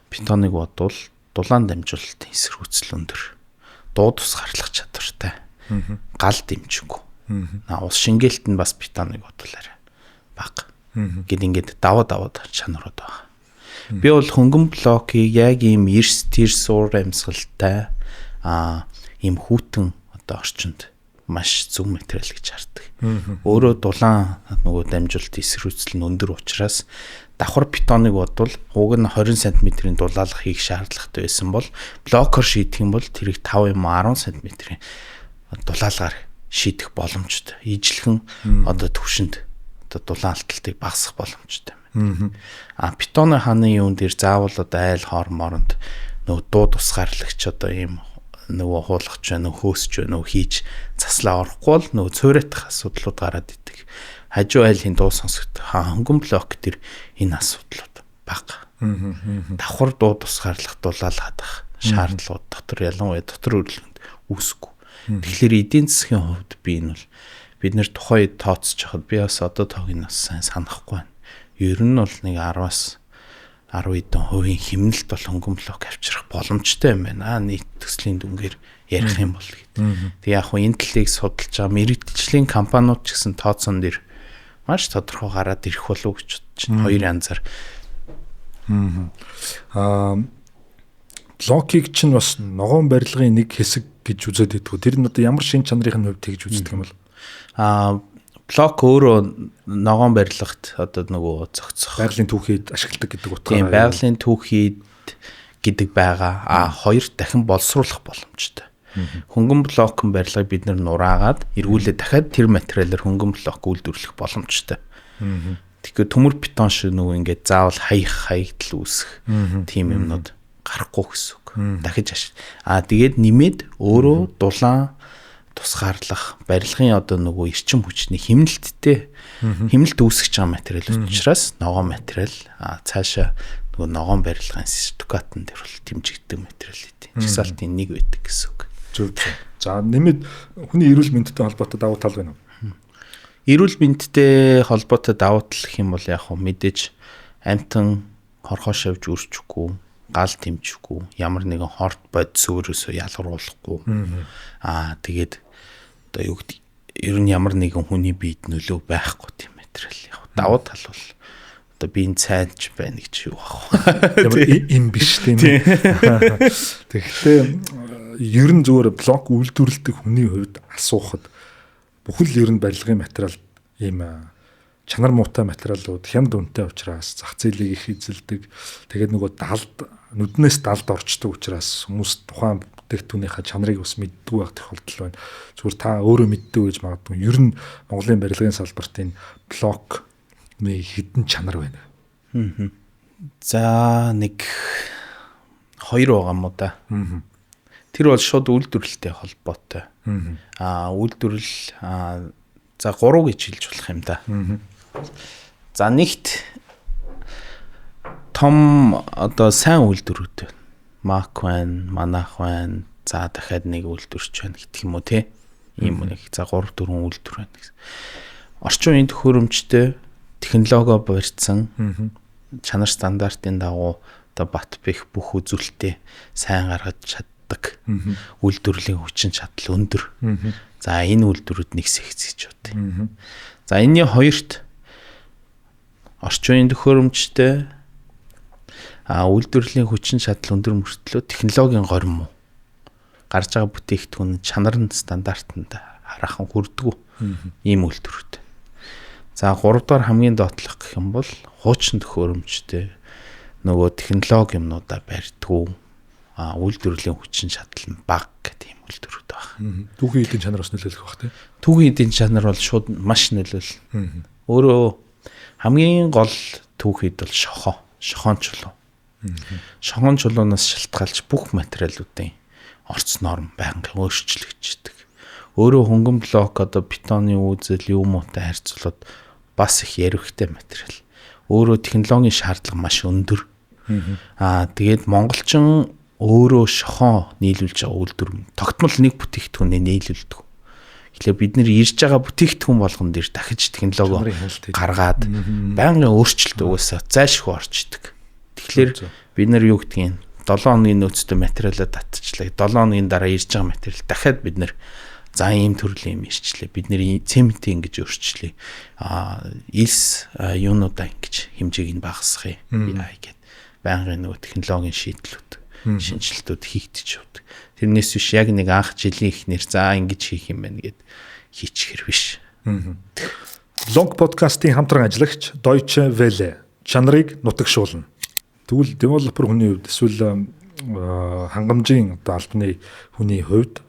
бетоныг бодвол дулаан дамжуулалтын эсэргүүцэл өндөр. Дуу тусгаарлах чадвартай. Гал дэмжингүү. Ус шингээлт нь бас бетоныг бодвол арай бага. Гэт ингээд даваа чанарууд байгаа. Би бол хөнгөн блокийг яг ийм эрс тэр суур амьсгалтай ийм хүйтэн одоо орчинд маш зөв материал гэж хардаг. Өөрөө дулаан нөгөө дамжуулалт эсэргүүцэл нь өндөр учраас давхар бетоныг бодвол уг нь 20 см-ийн дулаалах хийх шаардлагатай байсан бол блокоор шийдэх юм бол тэрийг 5 юм 10 см-ийн дулаалгаар шийдэх боломжтой. Ижлэхэн одоо төвшөнд одоо дулаан алталтыг багасгах боломжтой юм. Бетоны хааны юун дээр заавал одоо айл хоор моронд нөгөө дуу тусгаарлагч одоо ийм нөгөө хуулгач байна уу, хөөсч байна уу хийж заслаа орохгүй бол нөгөө цуураатах асуудлууд гараад идэг. Хажуу айлын дуу сонсогдох. Хөнгөн блок дээр энэ асуудлууд бага. Давхар дуу тусгаарлах, дулаал хадах шаардлагууд дотор ялангуяа дотор хөдөлгөөнд үүсэхгүй. Тэгэхээр эдийн засгийн хувьд би энэ бол бид нэр тухайн үед тооцож хахад би бас одоо тоог нь бас сайн санахгүй байна. Ер нь бол нэг 10-аас 10 хэдэн хувийн хэмнэлт бол хөнгөн блок авчрах боломжтой юм байна. Нийт төслийн дүнгээр ярих юм бол гэдэг. Тэг яг хуу энэ талыг судалж байгаа мэрэгжлийн компаниуд ч гэсэн тооцоон дээр маш тодорхой гараад ирэх болов уу гэж бодож байна. Хоёр янзаар. Блокийг чинь бас ногоон барилгын нэг хэсэг гэж үзээд байдгүй. Тэр нь одоо ямар шин чанарын хувьд тэгж үздэг юм бол? Блок өөрөө ногоон барилгад одоо нөгөө зохицох байгалийн түүхийд ашигладаг гэдэг утгаараа. Тийм, байгалийн түүхийд гэдэг байгаа. Хоёр дахин боловсруулах боломжтой. Хөнгөн блокын барилгыг бид нэр нураагаад эргүүлээ дахиад тэр материалаар хөнгөн блок үйлдвэрлэх боломжтой. Тэгэхээр төмөр бетон шиг нөгөө ингээд заавал хаях хаягдал үүсэх тийм юмнууд гарахгүй гэсэн үг. Дахиж тэгээд нэмээд өөрөө дулаан тусгаарлах барилгын одоо нөгөө эрчим хүчний хэмнэлттэй хэмнэлт үүсгэж байгаа материал учраас ногоон материал цаашаа нөгөө ногоон барилгын сертификатн дээр бол дэмжигддэг материал гэдэг. Жагсаалтын нэг байдаг гэсэн үг. Зөв. За нэмээд хүний эрүүл мэндтэй холбоотой давуу тал байна уу? Эрүүл мэндтэй холбоотой давуу тал гэх юм бол яг хөө мэдээж амтан хорхоо шавж үрчихгүй, гал тэмчихгүй, ямар нэгэн хорт бодис өөрөөсөө ялгаруулахгүй. Тэгээд одоо юу гэдэг ер нь ямар нэгэн хүний биед нөлөө байхгүй тийм материал яг. Давуу тал бол одоо би энэ цайнч байна гэж юу ах вэ? Ямар им биш тийм ээ. Тэгэхдээ ер нь зүгээр блок үйлдвэрлэдэг хүний хувьд асуухад бүхэл ер нь барилгын материал ийм чанар муутай материалууд хямд үнэтэй учраас зах зээлийг их эзэлдэг. Тэгээд нөгөө далд нүднээс далд орчдөг учраас хүмүүс тухайн бүтээгдэхүүнийхээ чанарыг бас мэддэггүй байх тохиолдол байна. Зүгээр та өөрөө мэддэг гэж магадгүй. Ер нь Монголын барилгын салбарт энэ блокны хэдэн чанар байна? За нэг хоёр байгаа юм уу да. Тэр бол шууд үйлдвэрлэлтэй холбоотой. Үйлдвэрлэл за 3 гэж хэлж болох юм да. За нэгт том одоо сайн үйлдвэрүүд байна. Мак байна, Манах байна. За дахиад нэг үйлдвэрч байна гэх юм уу те. Ийм нэг за 3 4 үйлдвэр байна гэсэн. Орчин үеийн төхөөрөмжтэй технологи барьцсан чанар стандартын дагуу одоо бат бэх бүх үзүүлэлтээ сайн гаргаж чаддаг. Үйлдвэрлэлийн хүчин чадал өндөр. За энэ үйлдвэрүүд нэг сэгц гэж бодъё. За энэний хоёрт орчин үеийн төхөөрөмжтэй үйлдвэрлэлийн хүчин чадал өндөр мөртлөө технологийн горим муу. Гарч байгаа бүтээгдэхүүн чанар нь стандартанд хараахан хүрдэггүй ийм үйлдвэрүүд. За 3 дугаар хамгийн доотлох гэх юм бол хуучин төхөөрөмжтэй нөгөө технологи юмнуудаа барьдгүй үйлдвэрлэлийн хүчин чадал нь бага гэдэг ийм үйлдвэрүүд байна. Түүхийн эдийн чанар бас нөлөөлөх бах тийм. Түүхийн эдийн чанар бол шууд маш нөлөөлнө. Өөрөө хамгийн гол түүхийд бол шохоо, шохоон чулуу. Шохоон чулуунаас шалтгаалж бүх материалуудын орц норм байнгын өөрчлөгддөг. Өөрөө хөнгөн блок одоо бетоны үүзэл юм уутай харьцуулаад бас их ярихтай материал. Өөрөө технологийн шаардлага маш өндөр. Тэгээд монголчин өөрөө шохоо нийлүүлж байгаа үйлдвэр тогтмол нэг бүтээгдэхүүнээ нийлүүлдэг. Тэгэхээр бид нэр ирж байгаа бүтээгдэхүүн болгон дээр дахиж технологи гаргаад байнгын өөрчлөлт угаасаа зайлшгүй орчдөг. Тэгэхээр бид нар юу гэдгийг 7 хоногийн нөөцтэй материалаа татчихлаа. 7 хоногийн дараа ирж байгаа материал дахиад бид нэр за ийм төрлийн юм ирчлээ. Бид нэр цементийг ингэж өөрчлөе. Илс юунуудаа ингэж хэмжээг нь багасгая. Яа гэд байнгын нөгөө технологийн шийдлүүд, шинжилтүүд хийгдэж явдаг. Тэрнээс биш яг нэг анх жилийн эхнэр за ингэж хийх юм байна гэд хийчихэр биш. Long podcast-ийн хамтран ажиллагч Deutsche Welle чанарыг нутагшуулна. Тэгвэл девелопер хүний хувьд эсвэл хангамжийн одоо албаны хүний хувьд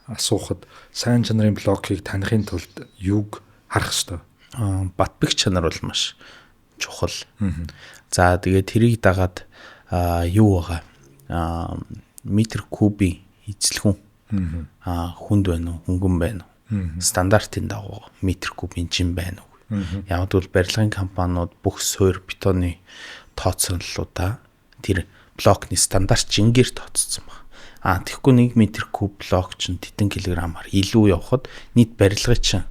асуухад сайн чанарын блокийг таныхын тулд юуг харах ёстой? Батбэг чанар бол маш чухал. За тэгээд тэрийг дагаад юу байгаа? Метр кубын эзлэхүүн хүнд байна уу, хөнгөн байна уу? Стандартын дагуу метр кубын жин байна уу? Яг бол барилгын компаниуд бүх суур бетоны тооцооллуудаа тэр блокны стандарт жингээр тооцсон байна. Тэгэхгүй 1 метр куб блок чинь тэдэн килограммаар илүү явхад нийт барилгын чинь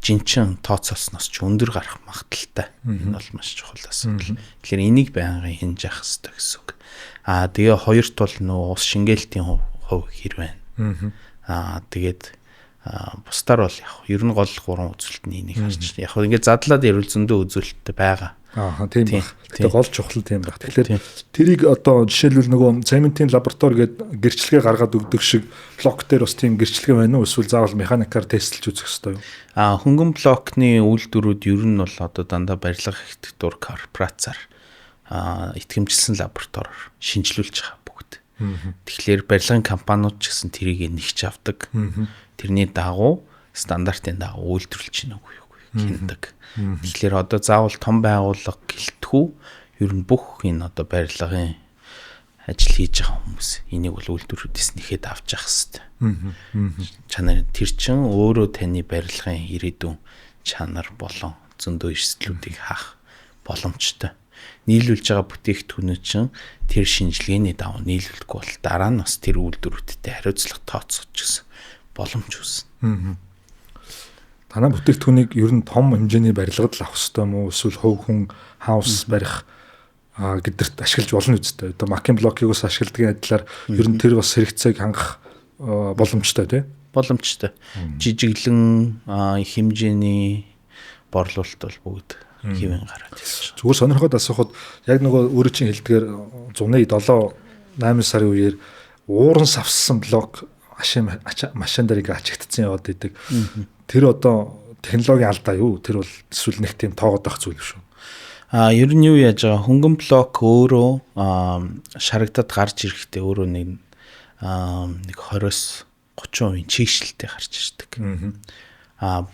жинчин тооцоолсноос ч өндөр гарах магадлалтай. Энэ бол маш чухал асуудал. Тэгэхээр энийг байнгын хянаж явах хэрэгтэй гэсэн үг. Тэгээ хоёр тул нөө ус шингээлтийн хувь хэр байна. Тэгээд бусдаар бол яг ер нь гол гурван үзүүлэлт нь энийг харж. Яг ингээд задлаад ярил зөндөө үзүүлэлттэй байгаа. Тийм баг. Гэтэ гол чухал тийм баг. Тэгэхээр тэрийг одоо жишээлбэл нөгөө цементийн лаборатори гээд гэрчлэгээ гаргаад өгдөг шиг блок дээр бас тийм гэрчлэгээ байна уу? Эсвэл заавал механикаар тестэлж үзэх ёстой юу? Хөнгөн блокны үйлдвэрүүд ер нь бол одоо дандаа барилга архитектур корпорацаар итгэмжилсэн лабораториор шинжилүүлж байгаа бүгд. Тэгэхээр барилгын компаниуд ч гэсэн тэрийг нэгч авдаг. Тэрний дагуу стандартын дагуу үйлдвэрлэж байна уу юу хяндаг. Тэгэхээр одоо заавал том байгууллага гэлтгүү ер нь бүх энэ одоо барилгын ажил хийж байгаа хүмүүс энийг бол үйлдвэрүүдээс нэхэд авч явах хэрэгтэй. Чанар тэр чин өөрөө таны барилгын ирээдүйн чанар болон зөндөө эрсдлүүдийг хаах боломжтой. Нийлүүлж байгаа бүтээгдэхүүнүүд чинь тэр шинжилгээний дагуу нийлүүлэхгүй бол дараа нь бас тэр үйлдвэрүүдтэй хариуцлага тооцох ч гэсэн боломж үүснэ. Танай бүтээгдэхүүнийг ер нь том хэмжээний барилгад л авах хэрэгтэй юм уу? Эсвэл хувь хүн хаус барих гэдэрт ашиглаж болно үстэй. Одоо Макин блокийг бас ашигладгийн адилаар ер нь тэр бас хэрэгцээг хангах боломжтой тий? Боломжтой. Жижиглэн их хэмжээний борлуулалт бол бүгд хэвэн гараад ирсэн. Зүгээр сонирхоод асуухад яг нөгөө өөрөө чинь хэлдгээр зуны 7 8 сарын үеэр ууран савссан блок машин дээр ингээ ачигдсан яваад идэг. Тэр одоо технологийн алдаа юу? Тэр бол эсвэл нэг тийм тоогоод байх зүйл шүү. Ер нь юу яаж байгаа? Хөнгөн блок өөрөө шарагдаад гарч ирэхдээ өөрөө нэг 20-с 30% чийгшилтэй гарч ирдэг.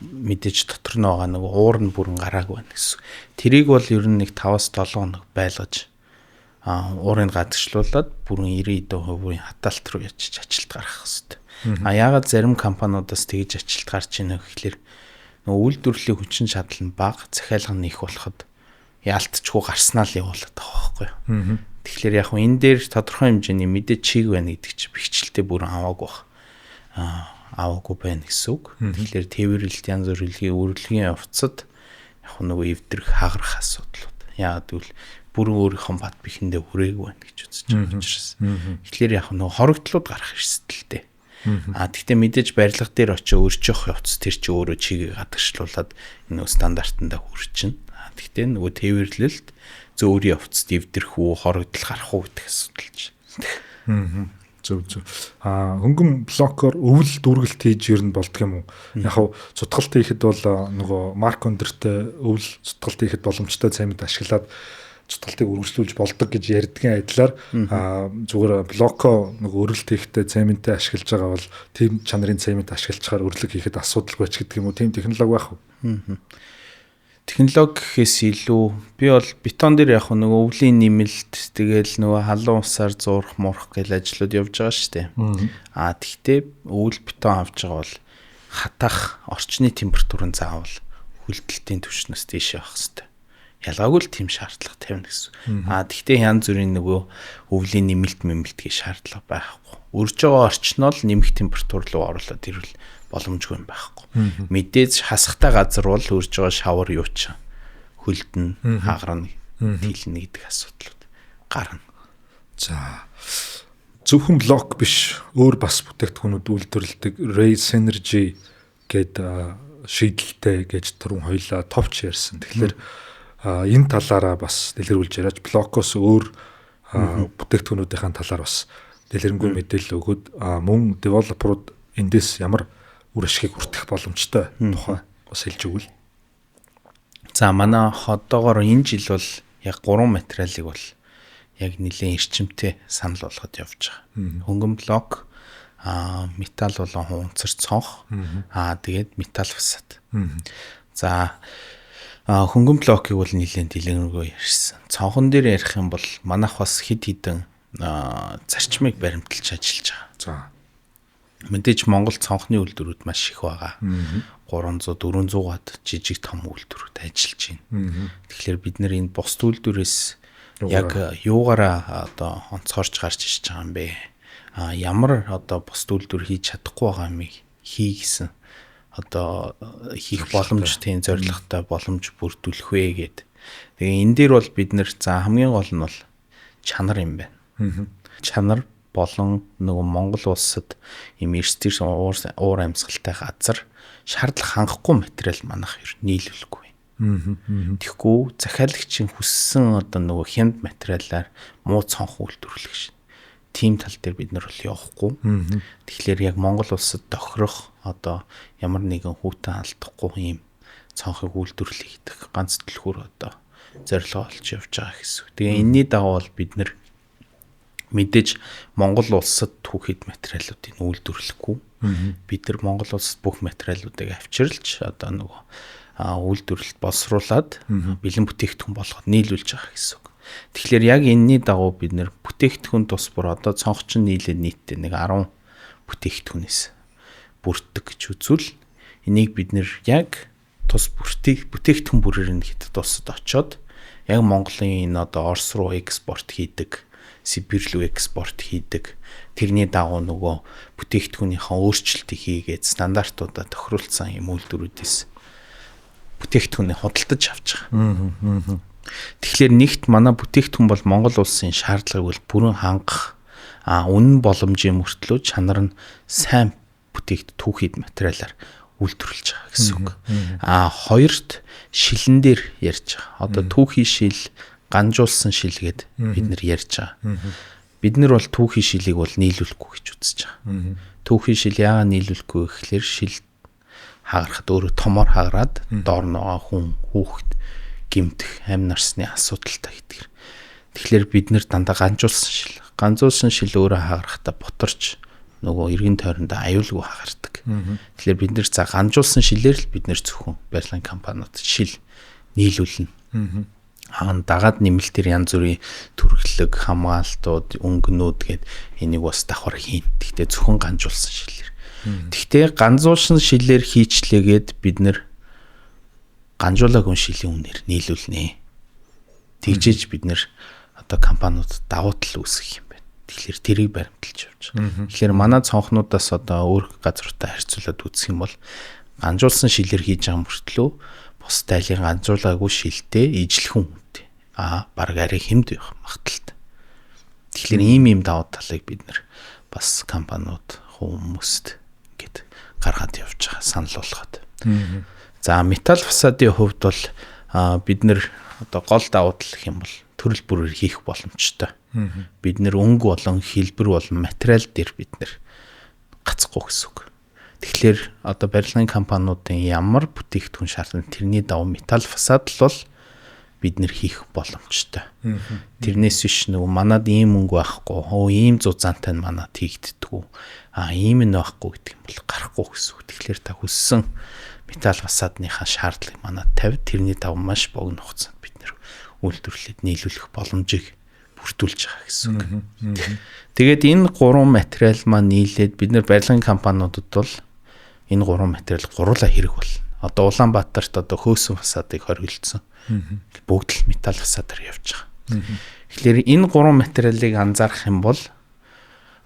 Мэдээж дотор нь байгаа нэг уур нь бүрэн гараагүй байна гэсэн. Тэрийг бол ер нь нэг 5-7 хоног байлгаж уурыг гадагшлуулад бүрэн 90% хатаалт руу ячиж ажилт гаргах хэрэгтэй. Яагаад зарим компаниудаас тэгж ажилт гарч ийнэ гэхлээр нөгөө үйлдвэрлэлийн хүчин чадал нь бага, захиалга нь их болоход яалтчгүй гарснаа л явуулаад байгаа байхгүй юу. Тэгэхээр яг энэ дээр тодорхой хэмжээний мэдээ чиг байна гэдэг чинь бэхжилтээ бүрэн аваагүй баг. Аваагүй байна гэсэн үг. Тэгэхээр тээвэрлэлт янз бүрийн үргэлгийн явцад яг нөгөө эвдрэх хагарах асуудлууд. Яагаад гэвэл бүрэн өөрийнхөө бат бихэндээ хүрээгүй байна гэж үзэж байгаа учраас. Тэгэхээр яг нөгөө хорогдлууд гарах эрсдэлтэй. Тэгтээ мэдээж барилга дээр очиж өрчих явц тэр чи өөрөө чигийг гадагшлуулад энэ стандартандаа хүрчин. Тэгтээ нөгөө тээвэрлэлт зөөрийн явцд эвдэрх үү, хорогдол гарах уу гэдэг асуудал ч. Зөв. Хөнгөн блокоор өвөл дүүргэлт хийж ер нь болдго юм уу? Яг хав цутгалт хийхэд бол нөгөө марк өндөртэй өвөл цутгалт хийхэд боломжтой цемент ашиглаад цутгалтыг үргэлжлүүлж болдог гэж ярьдгийн адилаар зүгээр блоко нөгөө өргөлт хийхдээ цементээ ашиглаж байгаа бол тийм чанарын цемент ашиглachаар өрлөг хийхэд асуудалгүй ч гэдэг юм уу? Тийм технологи байх уу? Технологи гэхээс илүү би бол бетон дээр яг нөгөө өвлийн нэмэлт тэгэл нөгөө халуун усаар зуурах муурах гэл ажлууд явж байгаа шүү дээ. Тэгтээ өвөл бетон авч байгаа бол хатаах орчны температур нь заавал хөлдөлтийн түвшнээс дээш явах хэрэгтэй. Ялгаагүй л тийм шаардлага тавина гэсэн. Тэгтээ янз бүрийн нөгөө өвлийн нэмэлт мэмэлтгийн шаардлага байхгүй. Үрж байгаа орчноо л нэмэх температур руу оруулаад ирвэл боломжгүй юм байхгүй. Мэдээж хасахтай газар бол үрж байгаа шавар юу ч хөлдөн, хагарна, тэлнэ гэдэг асуудлууд гарна. За, зөвхөн блок биш, өөр бас бүтээгдэхүүнүүд үйлдвэрлэдэг Ray Synergy гээд шийдэлтэй гэж түрүүн хоёлаа товч ярьсан. Тэгэхээр энэ талаараа бас дэлгэрүүлж яриач, блокоос өөр бүтээгдэхүүнүүдийн талаар бас дэлгэрэнгүй мэдээлэл өгөөд, мөн девелоперууд эндээс ямар үр ашигыг хүртэх боломжтой тухай бас хэлж өгвөл. За, манай одоогоор энэ жил бол яг 3 материалыг бол яг нэлээд эрчимтэй санал болгоод явж байгаа. Хөнгөн блок, металл болон хунцар цонх, тэгээд металл фасад. За, хөнгөн блокийг бол нэлээд дэлгэрэнгүй ярьсан. Цонхон дээр ярих юм бол манайх бас хэд хэдэн зарчмыг баримталж ажиллаж байгаа. За. Мэдээж Монгол цонхны үйлдвэрүүд маш их байгаа. 300 400-аад жижиг том үйлдвэрүүд ажиллаж байна. Тэгэхээр бид нэр энэ бус үйлдвэрээс яг юугаараа одоо онцгойрч гарч ирж байгаа юм бэ? Ямар одоо бус үйлдвэр хийж чадахгүй байгаа юмыг хий гэсэн одоо хийх боломж, тийм зорилготой боломж бүрдүүлэх вэ гэд. Тэгээ энэ дээр бол бид нэр за хамгийн гол нь бол чанар юм байна. Чанар болон нөгөө Монгол улсад ийм эрс тэрс уур амьсгалтай газар шаардлага хангахгүй материал манайх ер нийлүүлэхгүй. Тэгэхгүй захиалагчийн хүссэн одоо нөгөө хямд материалаар муу цонх үйлдвэрлэх шин. Тим тал дээр бид нар бол явахгүй. Тэгэхээр яг Монгол улсад тохирох одоо ямар нэгэн хүүтэн алдахгүй ийм цонхыг үйлдвэрлэх гэдэг ганц түлхүүр одоо зорилгоо олж явж байгаа гэсэн. Тэгээ энэний дагуу бол бид нар мэдээж Монгол улсад түүхэд материалуудыг үйлдвэрлэхгүй. Бид нар Монгол улсад бүх материалуудыг авчирлж одоо нөгөө үйлдвэрлэлд боловсруулад бэлэн бүтээгдэхүүн болгоод нийлүүлж байгаа гэсэн үг. Тэгэхээр яг энэний дагуу бид нэр бүтээгдэхүүн тус бүр одоо цонх чинь нийлээд нийтдээ нэг 10 бүтээгдэхүүнээс бүрддэг гэж үзвэл энийг бид нэр яг тус бүтээгдэхүүн бүрээр нь хятад улсад очиод яг Монголын энэ одоо Орос руу экспорт хийдэг, Сибирь рүү экспорт хийдэг, тэрний дагуу нөгөө бүтээгдэхүүнийхээ өөрчлөлтийг хийгээд стандартуудаа тохируулсан юм үйлдвэрүүдээс бүтээгдэхүүнийг худалдаж авч байгаа. Тэгэхээр нэгт манай бүтээгдэхүүн бол Монгол улсын шаардлагыг бол бүрэн хангах, үнэн боломжийн мөртлөө чанар нь сайн түүхийд материалаар үйлдвэрлэж байгаа гэсэн үг. Хоёрт шилэн дээр ярьж байгаа. Одоо түүхий шил, ганжуулсан шил гэд бид нар ярьж байгаа. Бид нар бол түүхий шилийг бол нийлүүлэхгүй гэж үзэж байгаа. Түүхий шил яагаад нийлүүлэхгүй гэхлээр шил хагарахад өөрөө томор хагараад доор нөгөө хүн, хүүхэд гэмтэх, амь нарсны асуудалтай гэдгээр. Тэгэхээр бид нэр дандаа ганжуулсан шил. Ганжуулсан шил өөрөө хагарахтаа бутарч нөгөө эргэн тойрондоо аюулгүй хагардаг. Тэгэхээр бид нэр за ганжуулсан шилээр л бид нэр зөвхөн барилгын компаниуд шил нийлүүлнэ. Дагаад нэмэлтээр янз бүрийн төрөлөг, хамгаалтууд, өнгөнүүд гээд энийг бас давхар хийн. Гэхдээ зөвхөн ганжуулсан шилээр. Гэхдээ ганжуулсан шилээр хийчлээгээд бид нэр ганжуулаагүй шилийн үнээр нийлүүлнэ. Тэгжээж бид нэр одоо компаниуд давуу тал үүсгэх юм байна. Тэгэхээр тэрийг баримталж явж байгаа. Тэгэхээр манай цонхнуудаас одоо өөр газруудтай харьцуулаад үзэх юм бол ганжуулсан шилээр хийж байгаа мөртлөө бус тайлын ганжуулаагүй шилтэй ижлэхэн үнэтэй. Бараг арай хэмд байх магадaltaй. Тэгэхээр ийм давуу талыг бид нэр бас компаниуд хүмүүст ингээд гаргаад явж байгаа, санал болгоод. За металл фасадын хувьд бол бид нэр одоо гол давуу тал гэх юм бол төрөл бүрээр хийх боломжтой. Бид нэр өнгө болон хэлбэр болон материал дээр бид нэр гацхгүй гэсэн үг. Тэгэхээр одоо барилгын компаниудын ямар бүтээгдэхүүн шаардлагатай тэрний дагуу металл фасад л бол бид нэр хийх боломжтой. Тэрнээс биш нөгөө манад ийм өнгө байхгүй, ийм зузаантай нь манад хийгддэггүй, ийм нь байхгүй гэдэг юм бол гарахгүй гэсэн үг. Тэгэхээр та хүссэн металл фасадныхаа шаардлагыг манад тавь, тэрний дагуу маш богино хугацаанд бид нэр үйлдвэрлээд нийлүүлэх боломжийг бүрдүүлж байгаа гэсэн үг. Тэгээд энэ гурван материал маань нийлээд бид нэр барилгын компаниудад бол энэ гурван материал гурлаа хэрэг болно. Одоо Улаанбаатарт одоо хөөсөн фасадыг хоригдсон. Бүгд л металл фасадаар явж байгаа. Тэгэхээр энэ гурван материалыг анзаарах юм бол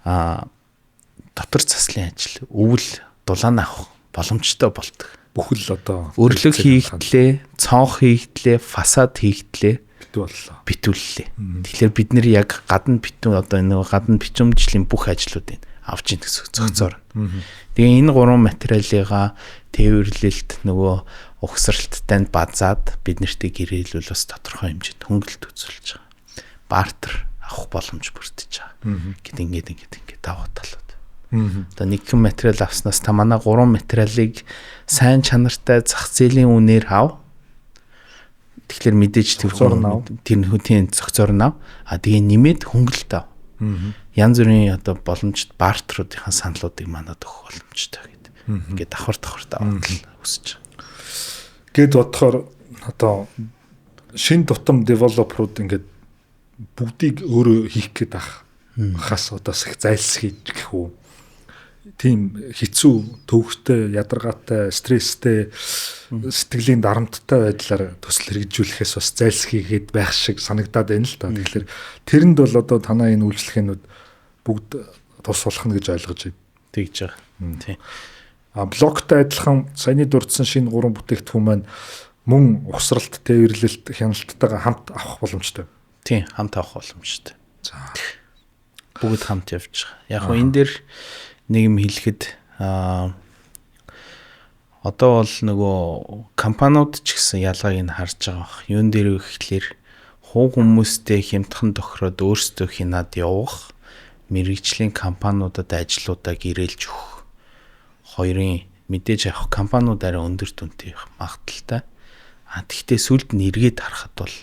дотор заслын ажил өвөл дулаан авах боломжтой болдог. Бүхэл одоо өрлөг хийгдлээ, цонх хийгдлээ, фасад хийгдлээ, битүү боллоо. Битүүллээ. Тэгэхээр бид нэр яг гадна битүү одоо нэг гадна бичмжлийн бүх ажлуудыг авч ийн гэсэн зохицоор. Тэгээ энэ гурван материалыгаа тээвэрлэлт нөгөө угсралттай нь базаад бид нартэй гэрээлвэл бас тодорхой хэмжээнд хөнгөлөлт үзүүлж байгаа. Бартер авах боломж бүрдэж байгаа. Гэт ингээд ингээд ингээд давуу талууд. Одоо нэгэн материал авснаас та манай гурван материалыг сайн чанартай зах зээлийн үнээр ав. Тэгэхээр мэдээж тэр хүн зохицоор нь ав. А тэгээ нэмээд хөнгөлөлт ав. Янз бүрийн одоо боломжит бартеруудынхаа саналуудыг манад өгөх боломжтой гэдэг. Ингээд давхар давхар давуу тал өсөж байгаа. Гэт бодохоор одоо шин тутам девелоперууд ингээд бүгдийг өөрөө хийх гээд ах хас одоо их зайлсхийж гэх үү. Тийм хэцүү, төвхтэй, ядаргаатай, стресстэй, сэтгэлийн дарамттай байдлаар төсөл хэрэгжүүлэхээс бас зайлсхийгээд байх шиг санагдаад байна л да. Тэгэхээр тэрэнд бол одоо танай энэ үйлчлэгээнүүд бүгд тус болох нь гэж ойлгож байна. Тэгж байгаа. Тийм. А блоктой адилхан саяны дурдсан шинэ гурван бүтээгдэхүүн маань мөн угсралт, тээвэрлэлт, хяналттайгаа хамт авах боломжтой. Тийм, хамт авах боломжтой. За. Бүгд хамт явж байгаа. Яг хөө энэ дээр нэг юм хэлэхэд одоо бол нөгөө компаниуд ч гэсэн ялгааг нь харж байгаа бах. Юун дээр вэ гэхлээр хувь хүмүүстэй хямдхан тохироод өөрсдөө хянаад явах, мэрэгжлийн компаниудад ажлуудаа гэрээлж өгөх. Хоёрын мэдээж авах компаниуд арай өндөр дүнтэй явах магадaltaй. А тэгтээ сүлд нь эргээд харахад бол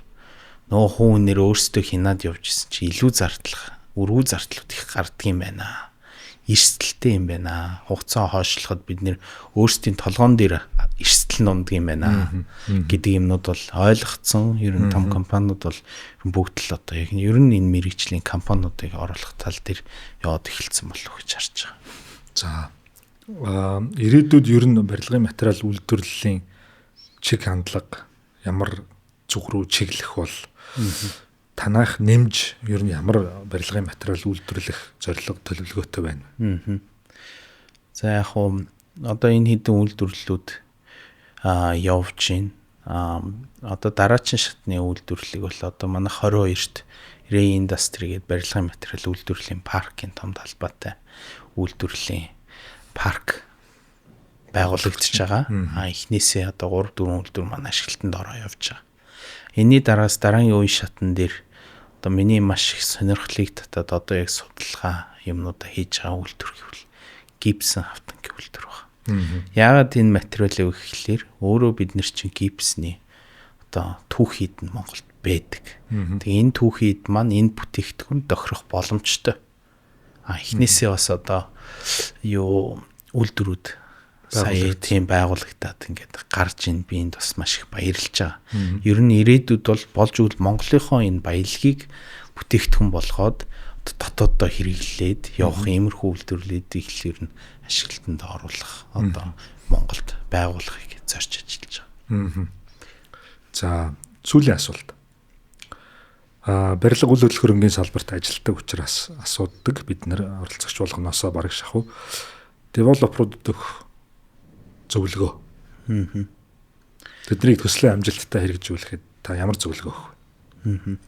нөгөө хувь хүнээр өөрсдөө хянаад явж исэн чи илүү зардлах, өргүү зардлууд их гардаг юм байна. Эрсдэлтэй юм байна. Хугацаа хойшлоход бид нэр өөрсдийн толгоон дээр эрсдэл нь ундаг юм байна гэдэг юмнууд бол ойлгоцсон. Ер нь том компаниуд бол бүгд л одоо яг ер нь энэ мэрэгжлийн компаниудыг оруулах тал дээр яваад эхэлсэн болов уу гэж харж байгаа. За ирээдүйд ер нь барилгын материал үйлдвэрлэлийн чиг хандлага ямар зүг рүү чиглэх бол танайх нэмж ер нь ямар барилгын материал үйлдвэрлэх зорилго төлөвлөгөөтэй байна вэ? За яг хуу одоо энэ хэдэн үйлдвэрлэлүүд явж байна. Одоо дараачин шатны үйлдвэрлэлийг бол одоо манай 22-т Ray Industry гэдэг барилгын материал үйлдвэрлэлийн паркын том талбайтай үйлдвэрлэлийн парк байгуулагдчихж байгаа. Эхнээсээ одоо 3 4 үйлдвэр манай ашиглалтанд ороо явж байгаа. Энийний дараас дараагийн үе шатн дээр одоо миний маш их сонирхлыг татаад одоо яг судалгаа юмнуудаа хийж байгаа үйлдвэр гэвэл гипсэн хавтангийн үйлдвэр байна. Яагаад энэ материалыг гэхлээр өөрөө бид нар чинь гипсний одоо түүхийд нь Монголд байдаг. Тэгээ энэ түүхийд маань энэ бүтээгдэхүүн тохирох боломжтой. Эхнээсээ бас одоо юу үйлдвэрүүд сая тийм байгуулагдаад ингээд гарч ин би энд бас маш их баярлж байгаа. Ер нь ирээдүйд бол болж өгвөл Монголынхоо энэ баялагийг бүтээгдэхүүн болгоод дотооддоо хэрэглээд явах иймэрхүү үйлдвэрлэлүүдийг л ер нь ашиглалтанд оруулах одоо Монголд байгуулахыг зорж ажиллаж байгаа. За сүүлийн асуулт. Барилга үйл хөдлөх хөрөнгийн салбарт ажилладаг учраас асуудаг бид нэр оролцогч болгоноосоо бараг шахуу девелоперуудад өгөх зөвлөгөө. Тэднийг төслийн амжилттай хэрэгжүүлэхэд та ямар зөвлөгөө өгөх вэ?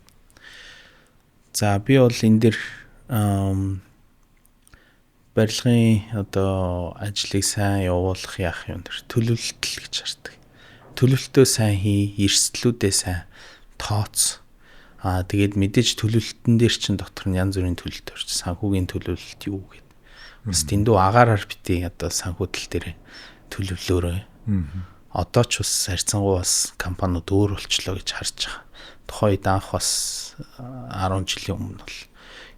За би бол энэ дэр барилгын одоо ажлыг сайн явуулах яах юм дэр төлөвлөлт л гэж хардаг. Төлөвлөлтөө сайн хий, эрсдлүүдээ сайн тооц. Тэгээд мэдээж төлөвлөлтөн дээр чинь дотор нь янз бүрийн төлөвлөлт орч санхүүгийн төлөвлөлт юу гэдэг. Бас дэндүү агаараар битгий одоо санхүү тал дээр төлөвлөөрэй. Одоо ч бас харьцангуй бас компаниуд өөр болчлоо гэж харж байгаа. Тухайн үед анх бас 10 жилийн өмнө бол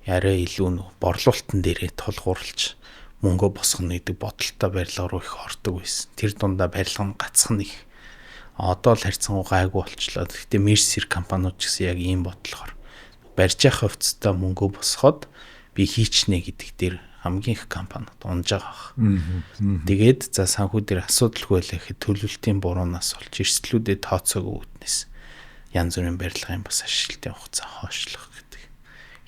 арай илүү нөх борлуулалтан дээрээ тулгуурлаж мөнгө босгоно гэдэг бодолтой барилга руу их ордог байсан. Тэр дундаа барилга нь гацх нь их. Одоо л харьцангуй гайгүй болчлоо. Гэхдээ Mercer компаниуд ч гэсэн яг ийм бодлохоор барьж явах хувьцтай мөнгө босгоод би хийчнэ гэдэг дээр Хамгийн их компаниуд унж байгаа баг. Тэгээд за санхүү дээр асуудалгүй байлаа гэхэд төлөвлөлтийн буруунаас болж эрсдлүүдэд тооцоогүй үүднээс янз бүрийн барилгын бас ашиглалтын хугацаа хойшлох гэдэг.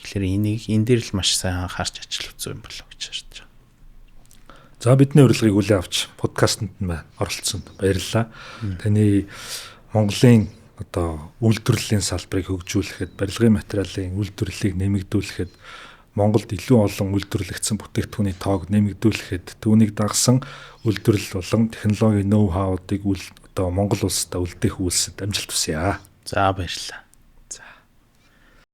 Тэгэхээр энийг энэ дээр л маш сайн анхаарч ажиллах зүй юм болов гэж харж байгаа. За, бидний урилгыг хүлээн авч подкастэнд нь оролцсонд баярлалаа. Таны Монголын одоо үйлдвэрлэлийн салбарыг хөгжүүлэхэд, барилгын материалын үйлдвэрлэлийг нэмэгдүүлэхэд, Монголд илүү олон үйлдвэрлэгдсэн бүтээгдэхүүний тоог нэмэгдүүлэхэд, түүнийг дагасан үйлдвэрлэл болон технологийн ноу хаудыг одоо Монгол улсад үлдээх үйлсэд амжилт хүсье. За, баярлалаа.